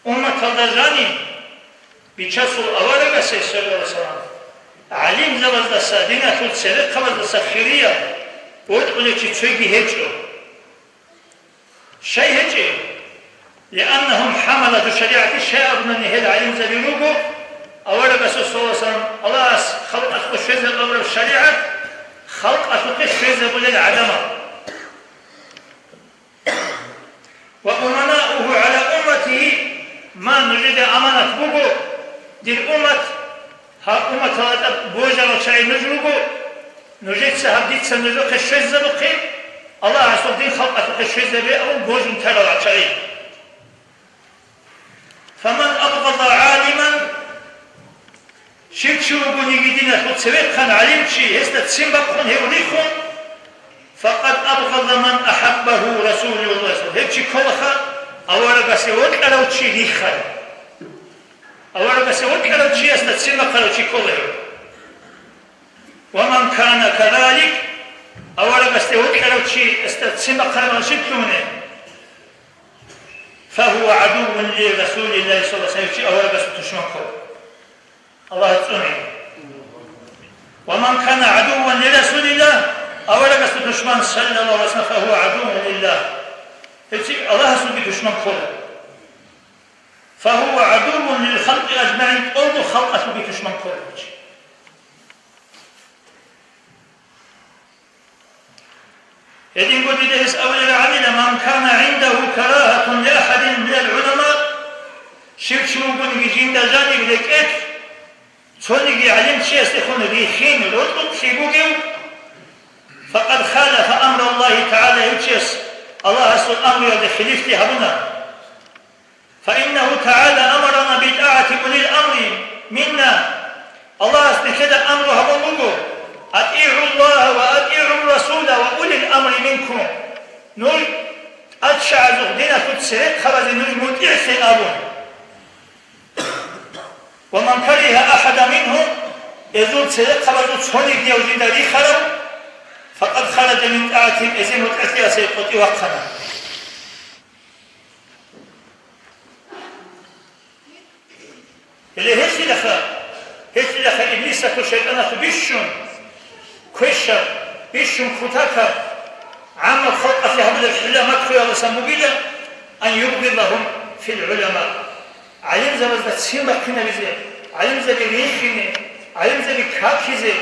Умматалда жаниб Бичасул аварагасе, саллаллагьу гӀалайгьи ва саллам, гӀалимзабаздаса, диналъул церехъабаздаса хирияб бокьулев чи цоги гьечӀо. Щай гьечӀеб? لأنهم حملة الشريعة, щай абунани гьел гӀалимзаби руго, аварагасул, саллаллагьу гӀалайгьи ва саллам, Аллагьас халкъалъухъе щвезабураб шаригӀат халкъалъухъе щвезабулел гӀадамал. وأمناؤه على أمته Ма, нужеда аманат буго, дир уммат, гьаб умматалда тӀад божарал чагӀи нуж руго, нужеца гьаб дица нужехъе щвезабухъе, Аллагьасул дин халкъалъухъе щвезабе абун божун тарал чагӀи. Фаман абгъада гӀалиман, щив чи вугониги диналъул цевехъан гӀалимчи, гьесда ццин бахъун гьев рихун, факъад абгъада ман ахӀаббагьу Расулуллагь, гьев чи кколаха аварагасе вокьарав чи рихарав. Аварагасе вокьарав чиясда ццин бахъарав чи ккола гьев. Ва ман кана казалик, аварагасде вокьарав чиясда ццин бахъараб щиб лъугьунеб? Фагьува гӀадуввун ли Расулиллагьи саллаллагьу гӀалайгьи ва саллам, гьев чи аварагасул тушман ккола. Аллагь цӀуне. Ва ман кана гӀадувван ли Расулиллагь, аварагасул тушман, саллаллагьу гӀалайгьи ва саллам, фагьува гӀадуввун лиллагь. Гьев чи Аллагьасулги тушман ккола. Фагьува гӀадуввун лил халкъи ажмагӀин, тӀолго халкъалъулги тушман ккола гьев чи. Гьединго дида гьес абулеб гӀадинаб, ман кана гӀиндагьу карагьатун ли ахӀадин минал гӀулама, щив чи вугониги жинда жаниб рекӀелъ цониги гӀалимчиясдехун рихин рокьукълъи бугев, факъад халафа амраллагьи тагӀала, гьев чияс Аллагьасул амруялде хилифлъи гьабуна. Фаиннагьу тагӀала амарана битӀагӀати улил амри минна. Аллагьас нилъеда амру гьабун буго: «АтӀигӀу Аллагьа ва атӀигӀу Расула ва улил амри минкум». Нуж тӀадчагӀазухъ, диналъул церехъабазе нуж мутӀигӀлъе абун. «Ва ман каригьа ахӀадан мингьум», гьезул церехъабазул цонигияв жинда рихарав, «факъад хараджа мин тӀагӀатигьим», гьезие мутӀигӀлъиялдаса къотӀи вахъана. Гьеле гьелъидахъа, гьелъидахъа иблисалъул, шайтӀаналъул бищун квешаб, бищун кутакаб, гӀаммаб халкъалъе гьабулеб хӀила-макруялдасан бугила, ан юбгъидагьум фил гӀулама, гӀалимзабазда ццин бахъинабизе, гӀалимзаби рихине, гӀалимзаби какизе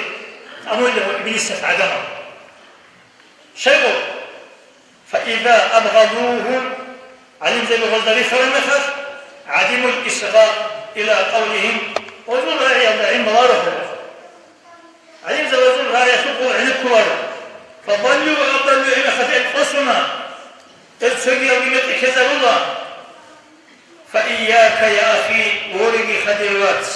тӀамулеб иблисалъ гӀадамал. Щайгу? Фаиза абгъадугьум, гӀалимзаби гъозда рихараб мехалъ, гӀадимул исгъа иля къавлигьим, гъозул рагӀиялда гӀин баларо гьеб. ГӀалимзабазул рагӀиялъухъ гӀенеккуларо. Фадаллу ва адаллу, гьебмехалъ гьел къосуна, гьел цогиялги мекъи ккезарула. Фаийяка, я ахи, вореги, хадир вац.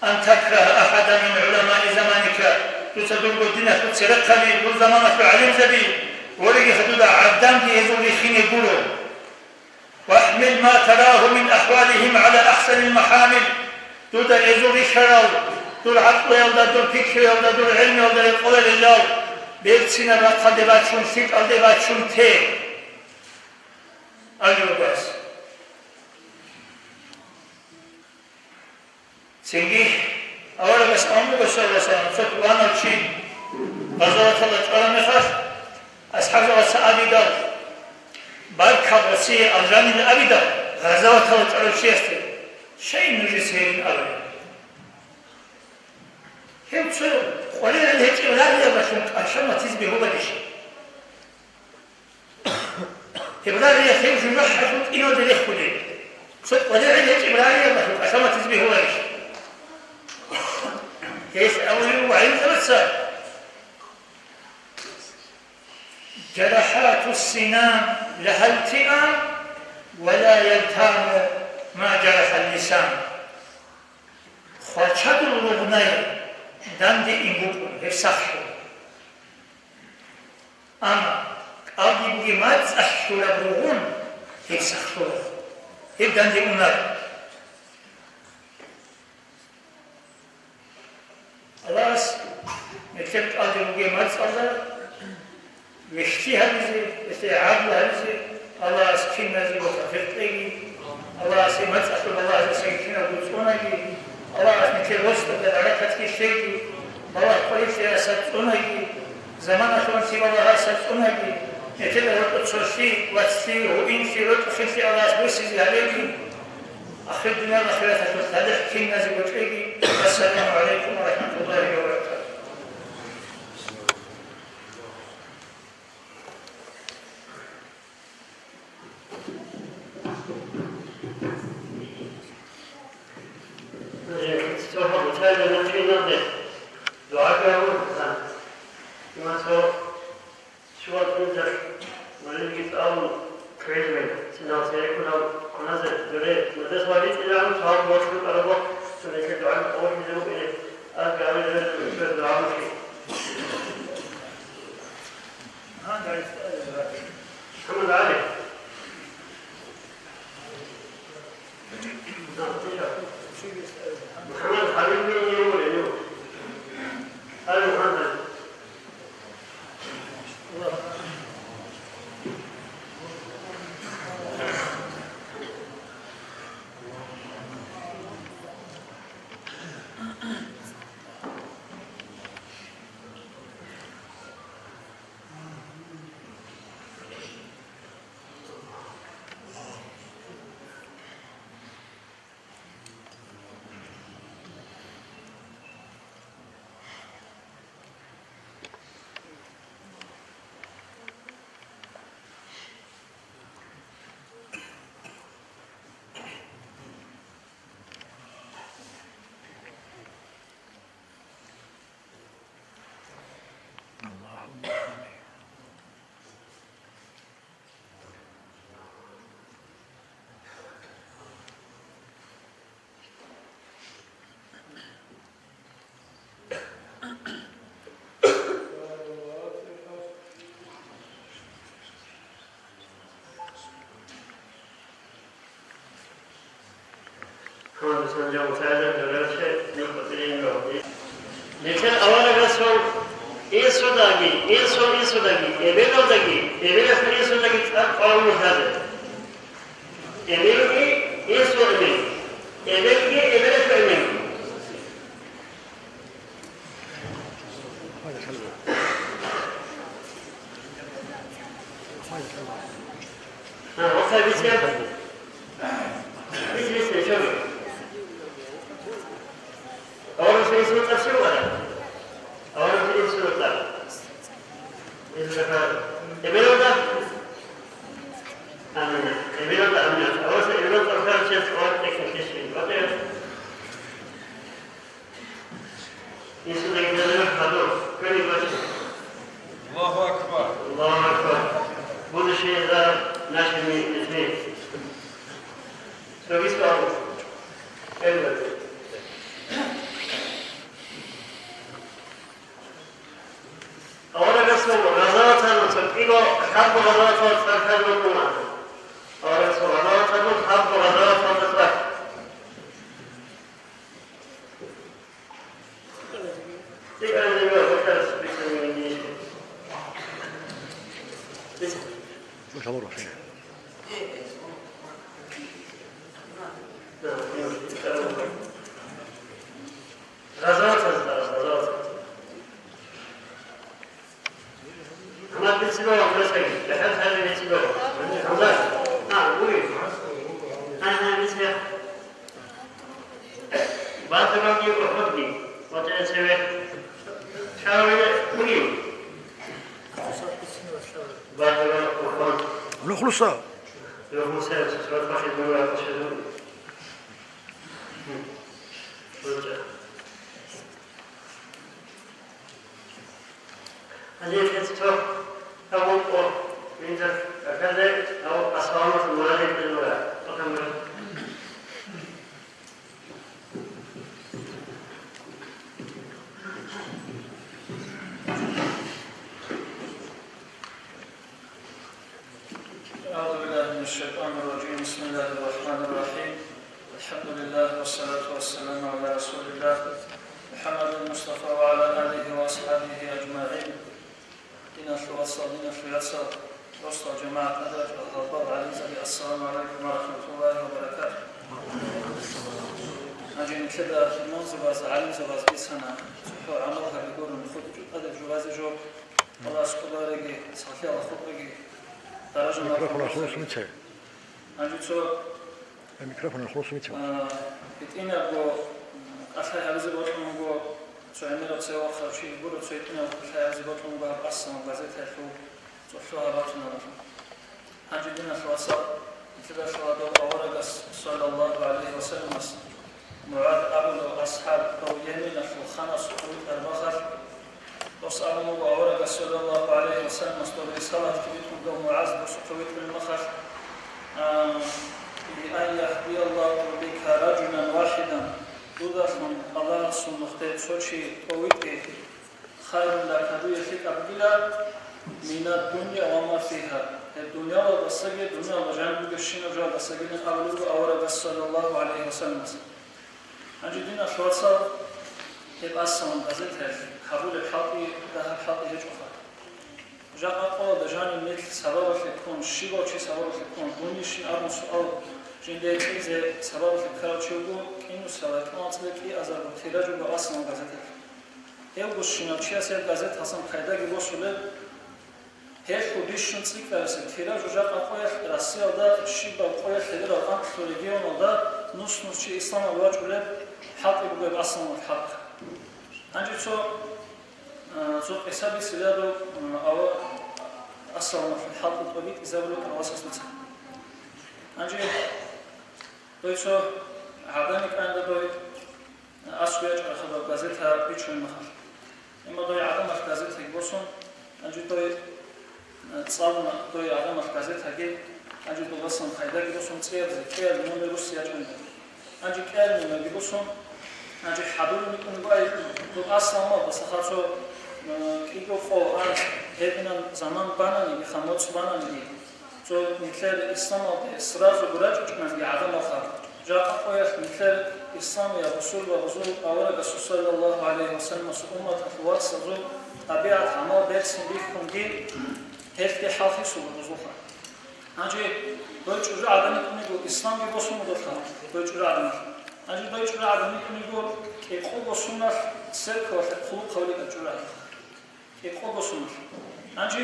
Ан такрагьа ахӀадан мин гӀуламаи заманика, дуца дурго диналъул церехъаби, дур заманалъул гӀалимзаби, вореги, дуда гӀаданги гьезул рихине гуро. ВахӀмил ма тарагьу мин ахӀвалигьим гӀала ахӀсанил махӀамил, дуда гьезул рихьарал, дур гӀакълуялда, дур пикруялда, дур гӀелмуялда рекъоларелал, берцинаб рахъалде бачун, лъикӀалде бачун те. Абулеб буго гьес. Цинги аварагас абун буго, саллаллагьу гӀалайгьи ва саллам, цо пуланав чи гъазаваталда чӀвараб мехалъ, асхӀабзабаца абидал, баркал гъосие алжанин абидал, гъазаваталда чӀварав чиясде, щай нужеца гьедин абулеб? Гьев цо къваригӀел гьечӀеб рагӀиябалъун кӀалъа-матиз бегьуларищ? Гьеб рагӀиялъ гьев жужахӀалъул тӀиналде рехулеб, цо къваригӀел гьечӀеб рагӀиябалъун кӀалъа-матиз бегьуларищ? Гьелъ абулеб буго гӀалимзабаца: «Жарахатус-синан лагьал тиан, ва ла ялтаму ма жарахал-лисан». Хвалчадул ругънай данде ин букӀун, гьеб сахлъун. Амма кӀалдиб бугеб мацӀалъ лъураб ругъун гьеб сахлъула, гьеб данде унар. Аллагьас нилъер кӀалдиб бугеб мацӀалда вихьлъи гьабизе, гьелъие гӀадлу гьабизе Аллагьас киназего тавфикъ кьеги. Аллагьас гьеб мацӀалъул балагьаздасаги киналго цӀунаги. Аллагьас нилъер росдада баракатги лъеги, балагь къварилъиялдаса цӀунаги, заманалъул анцӀила балагьаздаса цӀунаги, нилъеда гьоркьоб цолъи, вацлъи, гьуинлъи, рокьи-хиллъи Аллагьас босизе гьабеги, ахир дуниял ахираталъул талихӀ киназего кьеги. Ассаламу гӀалайкум ва рахӀматуллагьи ва баракатугь. Синал церекунал куназе дуре мадас вагьитӀилан цал борхун арабо, сунесе дугӀан къорхизе вукӀине, аз гавилер дугӀа мухи. ХӀамад гӀали. МухӀаммад ХӀабиб бин Нур, Нур. Гьай, МухӀаммад. Нилъер аварагасул инсудаги, инсул инсудаги, эбелалдаги, эбелалъул инсудаги цӀакъ къваригӀун лъазе. Эбелги инсул эбел, эбелги эбелалъул эбел. Гьа, вахъа биця. Биця, биця, чаби. Аварагасул инсул цӀар щиб вара? Аварагасул инсул цӀар. Инсул цӀар. Эбелалда? Амина. Эбелалда, амина. Аварагасул эбелалда цӀар щиб вара? ВатӀа. Инсудаги гьадур, квен бачӀа. Аллагьу акбар. Аллагьу акбар. Будущее за нашими детьми. Цоги суал. Квен бачӀа. Аварагасул гъазаваталъул цӀар кӀиго, хӀарбу гъазаваталда цӀар хадуб буго. Аварагасул гъазаваталъул хӀарбу гъазаваталда цӀар. Бадруги УхӀудги, ватӀа цеве. Шаврина угин. Бадру УхӀуд. Нухлуса. Нухлуса, сорок пахид бугӀа кошелун. Гьм. Гьуча. Гьанже гьес цо гьавун къо, минзар каказе, гьав асвалалъ муралихъе нура. Ахамра. أعوذ بالله من الشيطان الرجيم. بسم الله الرحمن الرحيم. الحمد لله والصلاة والسلام على رسول الله محمد المصطفى وعلى آله وأصحابه أجمعين. Диналъул вацал, диналъул яцал, росдал жамагӀат, гӀадаб гьалбал гӀалимзаби, ассаламу гӀалайкум ва рахӀматуллагьи ва баракатугь. Гьанже нилъеда имамзабаз, гӀалимзабаз бицана, цохӀо гӀамал гьаби гурун, хутӀ тӀаде журазе жо, Аллагьас кӀолареги, сахлъияла хутӀаги, даража. Микрофон хулусмичай. Гьанже цо Микрофон хулусмичай. А, гьитӀинабго кӀалъай гьабизе бокьун буго, цо гӀемераб цеве вахъав чи гуро, цо гьитӀинабго кӀалъай гьабизе бокьун буго гьаб асамаб газетаялъул цӀолъо гьаб батуналъул. Гьанже, диналъул вацал, нилъеда лъала дов аварагас, саллаллагьу гӀалайгьи ва салламас, МугӀаз абулев асхӀаб дов Йеменалъул ханасухъе витӀараб мехалъ, дос абун буго аварагас, саллаллагьу гӀалайгьи ва салламас, доб рисалатги битӀун дов МугӀаз досухъе витӀараб мехалъ, Дуниялда жаниб бугебщинаб жалдасагилан абулеб буго аварагас саллаллагьу гӀалайгьи ва салламас. Гьанже, диналъул вацал, гьеб Ассалам газетаялъ гьабулеб хӀалтӀи дагьаб хӀалтӀи гьечӀоха. Жакъа къоялда жаниб нилъ сабабалъе ккун, щибав чи сабабалъе ккун, дунищин абун суал жиндие кьезе сабабалъе ккарав чи вуго, кӀинусала кӀанцӀлъи кӀиазарго тираж буго Ассалам газеталъ. Гьевгощинав чияс гьеб газеталъасан пайдаги босулеб, гьелъул бищун цӀикӀкӀарасеб тираж жакъа къоялъ Россиялда щибаб къоялъ гьелерал анкьлъул регионалда нус-нус чи исламалде вачӀунеб хӀалтӀи буго гьеб Ассаламалъул хӀалтӀи. Гьанже цо, а, цо къиса бицинилан, а, ава Ассаламалъул хӀалтӀи тӀобитӀизабулеб Аллагьас нуца. Гьанже дой цо гӀадамал кӀанила дой, АскӀов ячӀараб газета бичунеб мехалъ. Амма дой гӀадамал газетаги босун, гьанже дой, э, цӀалуна дой гӀадамал газетаги, гьанже дуласан пайдаги босун цӀиябизе, кӀиабилеб номер буссун ячӀунеб. Гьанже кӀиабилеб номерги босун, гьанже хӀадурун букӀунеб буго, доб Ассаламалдаса хадуб цо, э, кӀиго къо, анкь, гьединан заман бананиги, ха моцӀ бананиги. Цо нилъер исламалде сразу рачӀунги гӀадамал хадуб. Жакъа къоялъ нилъер исламияб бусурбабазул аварагасул саллаллагьу гӀалайгьи ва салламасул умматалъул вацазул тӀабигӀат-гӀамал берцин бихьунги, гьелъги хӀалхьисулеб бузуха. Гьанже дой чӀужугӀадан йикӀун йиго, исламги босун буго дол, дой чӀужугӀадан. Гьанже дой чӀужугӀадан йикӀун йиго, кӀикъого соналъ церковалъе хъулухъ гьабулеб чӀужугӀадан. КӀикъого соналъ. Гьанже,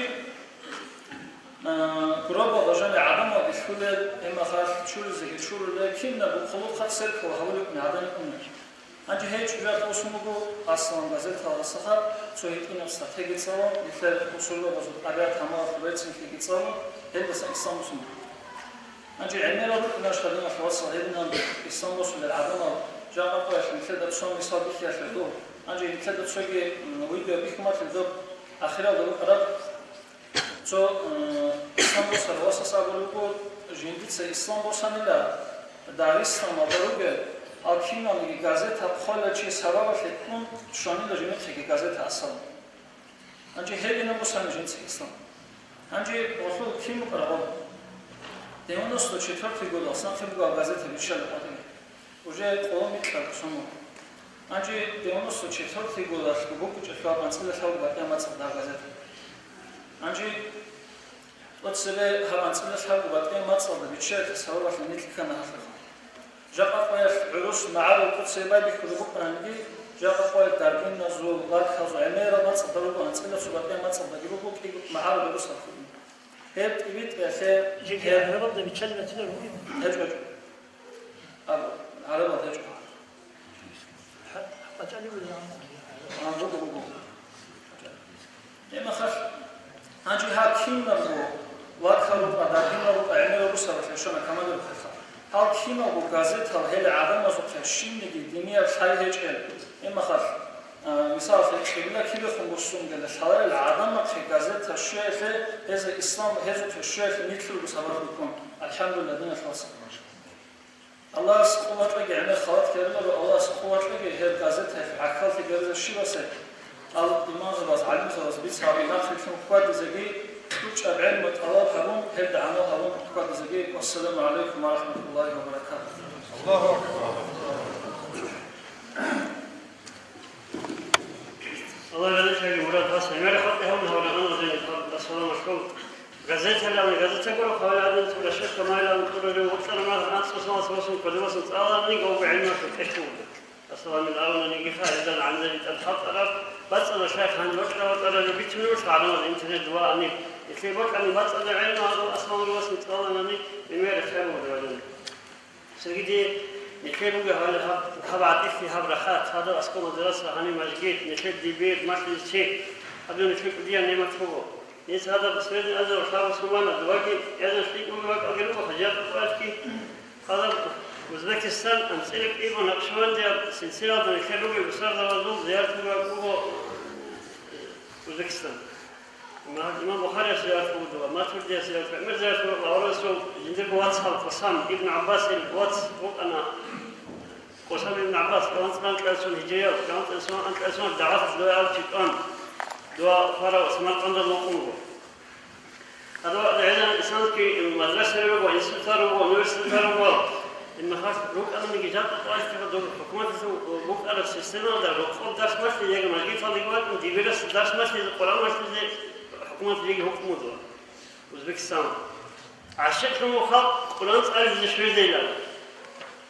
а, гробалда жаниб гӀадамалги лъолел, гьеб мехалъ чуризеги чурулел, кинабго хъулухъ церковалъ гьабулеб гӀадин унел. Гьанже гьей чӀужуялъ босун буго Ассалам газеталдаса хадуб цо гьитӀинаб статьяги цӀалун, нилъер бусурбабазул тӀабигӀат-гӀамалалъул берцинлъиги цӀалун, гьелдасан ислам босун буго. Гьанже гӀемерал рукӀунаш, диналъул вацал, гьединан ислам босулел гӀадамал, жакъа къоялъ нилъеда цо мисал бихьиялъе доб. Гьанже нилъеда цоги, м, видео бихьулеб доб, ахиралда рукӀараб. Цо, м, ислам босарав васас абулеб буго, жиндица ислам босанила, Дагъистаналда ругел, гьал киналниги газета хъвалев чи сабабалъе ккун щванила жинихъеги газета Ассалам. Гьанже гьединаб босана жинца ислам. Гьанже гьелъул кин букӀараб? Девяносто четвёртый годалъ нахъе буго газета биччалеб къватӀибе. Уже къоло микьа босун буго. Гьанже девяносто четвёртый годалъ букӀинчӀелъул анцӀила лъабго батӀияб мацӀалда газета. Гьанже цебе гьаб анцӀила лъабго батӀияб мацӀалда биччаялъе сабабалъе нилъ ккана гьалъухъ. Жакъа къоялъ гӀурус магӀарул куцаби байбихьулеб букӀаниги, жакъа къоялъ даргиназул, лакхазул гӀемерал мацӀалда руго, анцӀила цо батӀияб мацӀалдаги руго кӀиго магӀарул гӀурусал хъугӀин. Гьеб тӀибитӀиялъе жеги гьеб гӀарабалда биччалеб батила ругин? ГьечӀо, гьечӀо. Аб-, гӀарабал гьечӀо. ХӀа-, хӀакъ чӀалигӀуна. А, буго, буго. Гьеб мехалъ, гьанже гьаб кинабго лакха рукъа, даргинал рукъа, гӀемерал русаралъе щвана камалил хӀалха. Гьал киналго газетал гьел гӀадамазухъе щибниги динияб лъай гьечӀел. Гьеб мехалъ, а, мисалалъе, кьибла кибехун буссунгела лъаларел гӀадамахъе газета щвеялъе, гьезда ислам гьезухъе щвеялъе нилъерго сабаблъун. АлхӀамдулиллагь, диналъул вацал. Аллагьас къуват кьеги, гӀемер халат ккариларо, Аллагьас къуват кьеги гьеб газеталъ гӀахьаллъи гьабизе щибасе, ал-, имамзабаз, гӀалимзабаз бицаби нахърилълъун хьвадизеги, кьучӀаб гӀелму тӀалаб гьабун, гьелда гӀамал гьабун хьвадизеги. Вассаламу гӀалайкум ва рахӀматуллагьи ва баракатугь. Аллагьу акбар. Аллагь разилъаги, Мурад, вас гӀемер халкъ гьавун гьавна, амма зениб, ассаламу алейкум. Газеталъ, газета гуро, хъалил гӀадин, цо рашек камайилан кьурарев вукьана, мах анцӀусалас восун кодовасан цӀаланни, гавго гӀелмалъул кьешлъун. Ассаламил авнанигиха, гьезан гӀанзаби тӀад халтӀараб, бацӀцӀадаб шайх гьанже вачӀарав ватӀарарев бицунев вуч гӀадамаз интернет дуваани. Нилъее бокьани бацӀцӀадаб гӀелму гьабун, ассаламил васун цӀаланани, гӀемер хӀебураб гӀадин. Цогиде нилъер буго гьале гьаб, гьаб гӀатӀилъи, гьаб рахат, гьадаб аскӀоб мадраса, гьаниб мажгит, нилъер дибир, мажлисчи, гьаб нилъер кӀудиял нигӀмат буго. Нилъ гьадаб сверни азарулъ гьаб мусулманаз ваги, гӀезан лъикӀ буго бакӀалги руго, хӀажият къоялъги. Гьадаб Узбекистан, анцӀила кӀиго Накъшбандияб силсилалда нилъер ругел устарзабазул зиярат буго, Узбекистан. Имам Бухарияс риялъ буго, Матуридияс риялъ, гӀемер риялъ буго, аварагасул жиндирго вац гьав Къусам ибн ГӀаббасил вац вукӀана. Къусам ибн ГӀаббас, кӀаланцӀ анкьалъун гьижрияв, кӀаланцӀ анкьалъун дагӀалъ дой аб читӀан, дова хварав Самаркъанда вукӀун вуго. Гьадаб гӀелан исламский мадрасаялъул руго, институталъул руго, университеталъул руго. Гьеб мехалъ рукӀананиги жакъа къвалъ хӀукуматалъул букӀараб системалда рокъоб дарс малъизе, яги мажгиталдеги вачӀун, дибирасда дарс малъизе, Къуръан малъизе хӀукуматалъул гьукму буго Узбекистан. ГӀащикълъун вуго халкъ Къуръан цӀализе щвезейилан.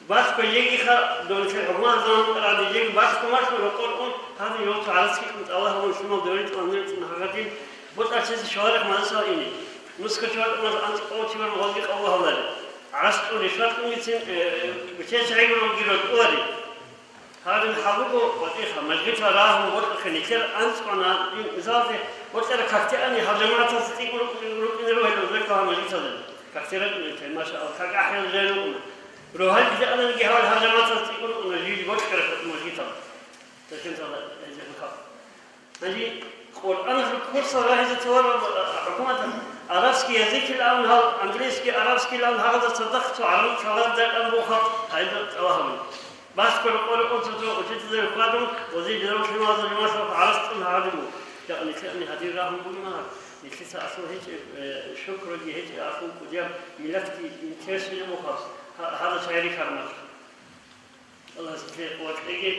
Балъго йигиха, донлъи хӀукумат заман къаради йиги балъго малъун рокъор ун, гьадин йолчи гӀарацги кӀун тӀалаб гьабун лъимал доритӀулан нуцӀун гьагадин, бутӀарчизе щваларихъ мадасал ине. Нусго чи ватӀа мал анцӀкъов чи варун гъозги къабул гьавлари. ГӀарацӀун ришватӀунгицин, э, э, гучей чагӀи гуроги рокьулари. Гьадин хӀалуго ватӀиха, мажгитал рагьун бокьухъе нилъер анцӀкъвана, ин, мисалалъе, бокьараб какде ани гьаб жамагӀаталъ цӀикӀкӀун рукӀине ругел узбекал гьаб мажгиталда. Какде ракӀунел чай, машааллагь, как ахӀи жай рукӀуна. Рогьалги жаъананиги гьавал гьаб жамагӀаталъ цӀикӀкӀун рукӀуна, жили бокьараб мажгитал. Ташкенталда гьезехъе хаб. Гьанже Къуръаналъул курсал рагьизе цоларал хӀукуматалъ арабский языкилан гьал, английский, арабскийлан гьагъазда цадахъ цо гӀараб каламалда рекъон буго халкъ гьайда тӀалаб гьабуна. Балъго рокъоре ун цо-цо учительзаби хьвадун, гъозие бедералъ лъималазул жамагӀаталъухъ гӀарацӀцӀун гьагъадин буго. Жакъа нилъеда гьадин рагьун бугин магьар, нилъеца аслу гьечӀеб, э, шукруги гьечӀеб, аслу кӀудияб миллатги интерес жо буго гьаб, гьа-, гьазда чагӀи рихьараб мехалъ. Аллагьас нилъее къуват кьеги.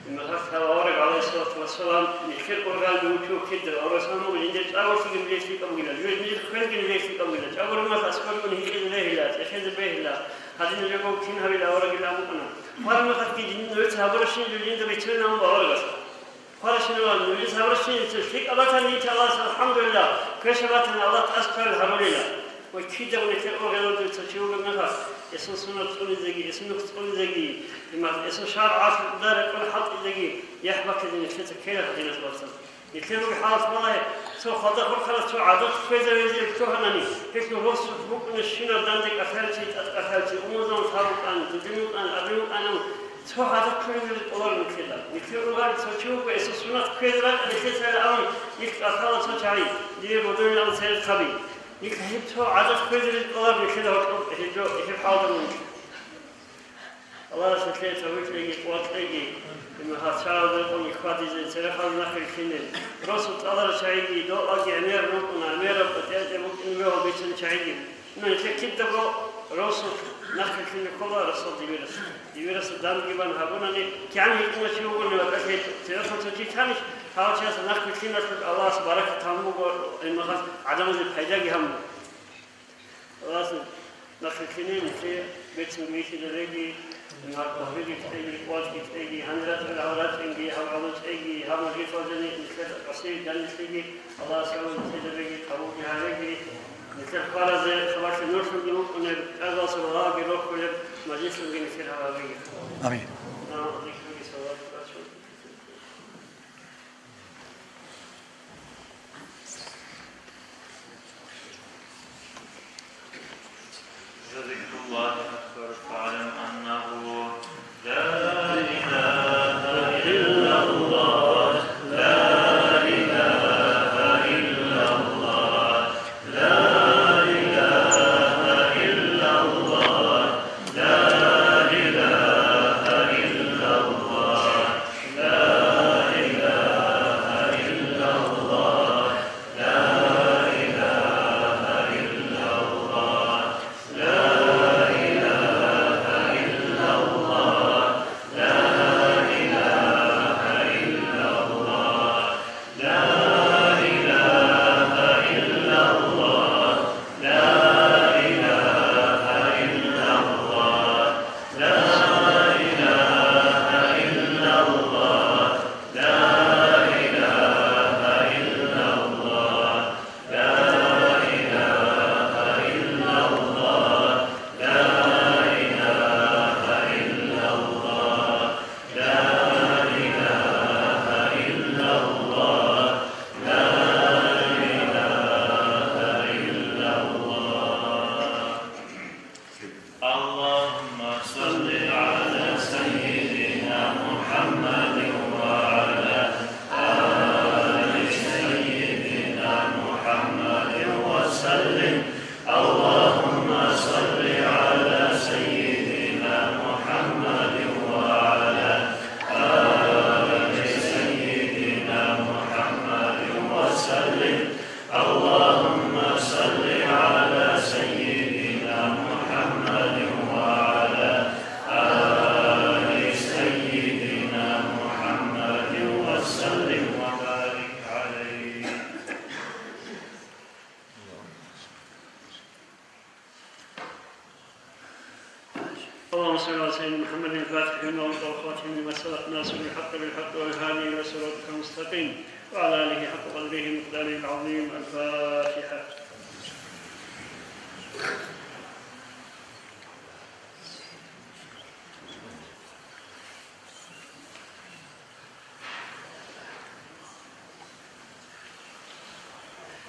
Гьеб мехалъ гьав авараг, гӀалайгьиссалату вассалам, нилъер ургъалги вучӀув кида, аварагас абун буго, жиндир чӀаголъиги нилъее лъикӀаб бугилан, жиндир хвелги нилъее лъикӀаб бугилан, чӀаго румал аскӀоригун гьикъизе бегьила, цӀехезе бегьила, гьадинаб жо кин гьабила аварагилан абун букӀана. Хвараб мехалъги жин-, нужеца гьабурабщинаб жиндир рицунилан абун буго аварагас. Хваращинаван, нужеца гьабурабщинаб цо лъикӀаб батани, Аллагьас, алхӀамдулиллагь, квешаб батани, Аллагь тӀасалъ гьарулила. Ва кидаго нилъер ургъелалда цо чи вугеб мехалъ, гьесул суннат цӀунизеги, гьесул нух цӀунизеги, иман, гьесул шаргӀалъ рекъон хӀалтӀизеги, яхӀ баккизе нилъеца ккела гьадинас бацан. Нилъер руго хӀалалъ балагье, цо хвалда хурхарас цо гӀадат кквезе везе лъугьанани, гьелъул росулъ букӀунебщинаб данде кӀалъалчи, тӀад кӀалъалчи, умузаман лъаб букӀан, дудин букӀан, абин букӀанав, Цо гӀадат кколеб кӀолар нилъеда. Нилъер ургъалги цо чи вуго, гьесул суннат кквезе ракӀа нилъецайилан абун, нилъ кӀалъала цо чагӀи, дие бодолилан церехъаби. Нилъ гьеб цо гӀадат кквезе кӀолар нилъеда гьоркьоб гьеб жо, гьеб хӀалда мун. Аллагьас нилъее тавфикъ кьеги, къуват кьеги, гьасчарал рекъон хьвадизе, церехъаб нахъе лъине. Росу цӀаларал чагӀиги, доаги гӀемер рукӀуна, гӀемераб къотӀи-къотӀи букӀине бегьул бицунел чагӀиги. Нилъер кидаго росулъ нахъе лъизе ккола росдал дибирас. Дибирасда данде бан гьабунани, кигӀан гьитӀинав чи вугони ва тӀад гьечӀо, цевехъан цо чи танищ, гьав чиясда нахъе лъиналъул Аллагьас баракат гьабун буго, гьебмехалъ гӀадамазе пайдаги гьабун буго. Аллагьас нахъе лъине нилъее берцинго вихьизабеги, Гьеб тавфикъги кьеги, къуватги кьеги, гьанир рачӀарал гьал рачӀинги, гьал гӀоло чӀеги, гьаб мажгиталда нилъер къасири данделъиги, Аллагьас гьаб нилъеда беги, къабулги гьабеги, нилъер хваразе хабалъи нурлъунги букӀунеб, тӀадалъуса балагьги рохулеб мажгитлъунги нилъер гьаб гьабеги. Амин. Салам алейкум, салават. لذكر الله أكبر، فاعلم أنه لا إله إلا الله، لا إله إلا الله، لا إله إلا الله، لا إله إلا اللهم صل على سيدنا محمد الفاتح لما أغلق والخاتم لما سبق ناصر الحق بالحق والهادي إلى صراطك المستقيم وعلى آله حق قدره ومقداره العظيم. الفاتحة.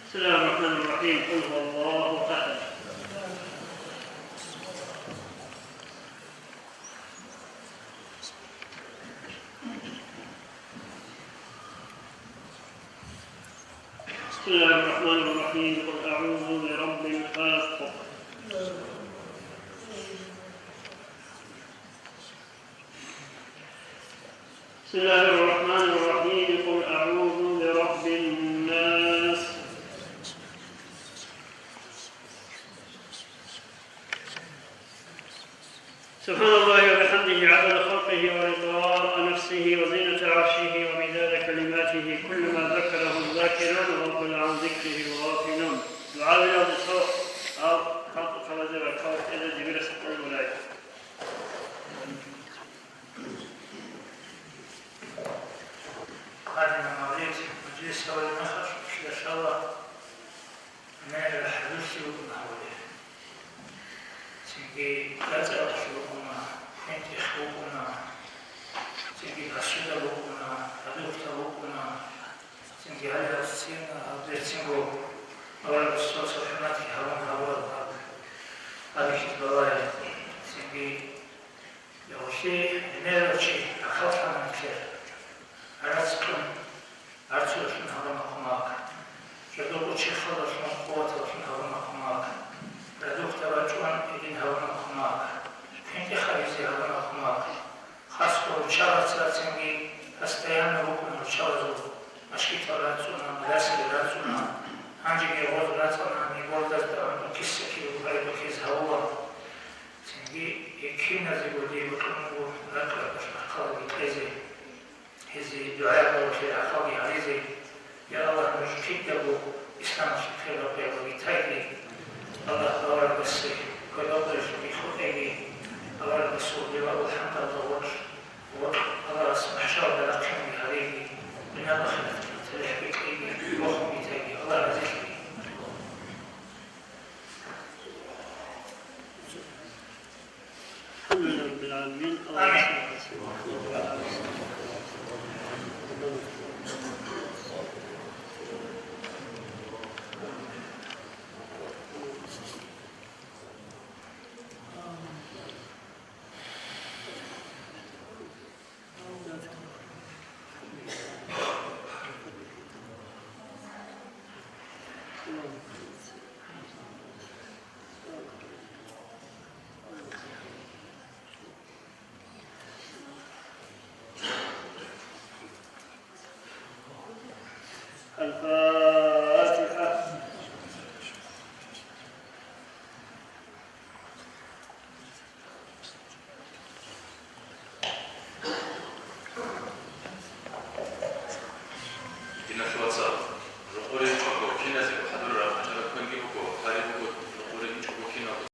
بسم الله الرحمن الرحيم. قل هو الله أحد. بسم الله الرحمن الرحيم. قل أعوذ برب الفلق. بسم الله الرحمن الرحيم. قل أعوذ برب الناس. سبحان الله وبحمده عدد خلقه ورضاء نفسه وزنة عرشه ومداد كلماته. كلما ذكره الذاكرون وغفل عن ذكره الغافلون. دعاء الصبح أو خلق فوزي والكوثر إلى جبريل سبحانه وتعالى. Гьадинаб мавлид мажлис гьабулеб мехалъ, иншаллагь, гӀемерал хӀадурлъи букӀуна гьабулеб. Цинги рацӀцӀалъи букӀуна, хӀинкъи букӀуна, цинги посуда букӀуна, продукта букӀуна, цинги гьале гьаб сцена, гьаб берцинго аварагасул хӀурматги гьабун гьабураб гьаб, гьаб хӀизбаллагьи, цинги Яхълъи гӀемерав чи рахъалъана нилъер. Гьарац кьун, арцуялъун гьабуна хъумакъ. Жодорго черхалдалъун, къуваталъун гьабуна хъумакъ. Радухъ дабачӀван гьедин гьабуна хъумакъ. ХӀинкъи хабизе гьабуна хъумакъ. Хасго руччабаз цацинги постоянно букӀуна руччабазул. Машгитал рацӀцӀуна, мадасали рацӀцӀуна. Гьанжеги гъоз рацӀцӀана, нигордазда гьанкӀ киса-кибе букӀараб бихьизе гьавула. Цинги гьекиназего дие бокьун буго ракӀ-ракӀалъ бахъалаги кьезе, гьезие дугӀаялда ва хирахъалги гьаризе. Я Аллагь, нуж кидаго исламалъе хираб гьабуги тайги. Аллагь, аварагасде кодобрелъуги хутӀеги, аварагасул диваул хӀамдалда вокь, вокь, Аллагьас махӀшаралда рахъинги гьариги, дуниял ахираталъе телехӀ битӀиги, бохунги тайги, Аллагь разилъеги. الحمد لله رب العالمين. اللهم صل على سيدنا محمد وعلى آل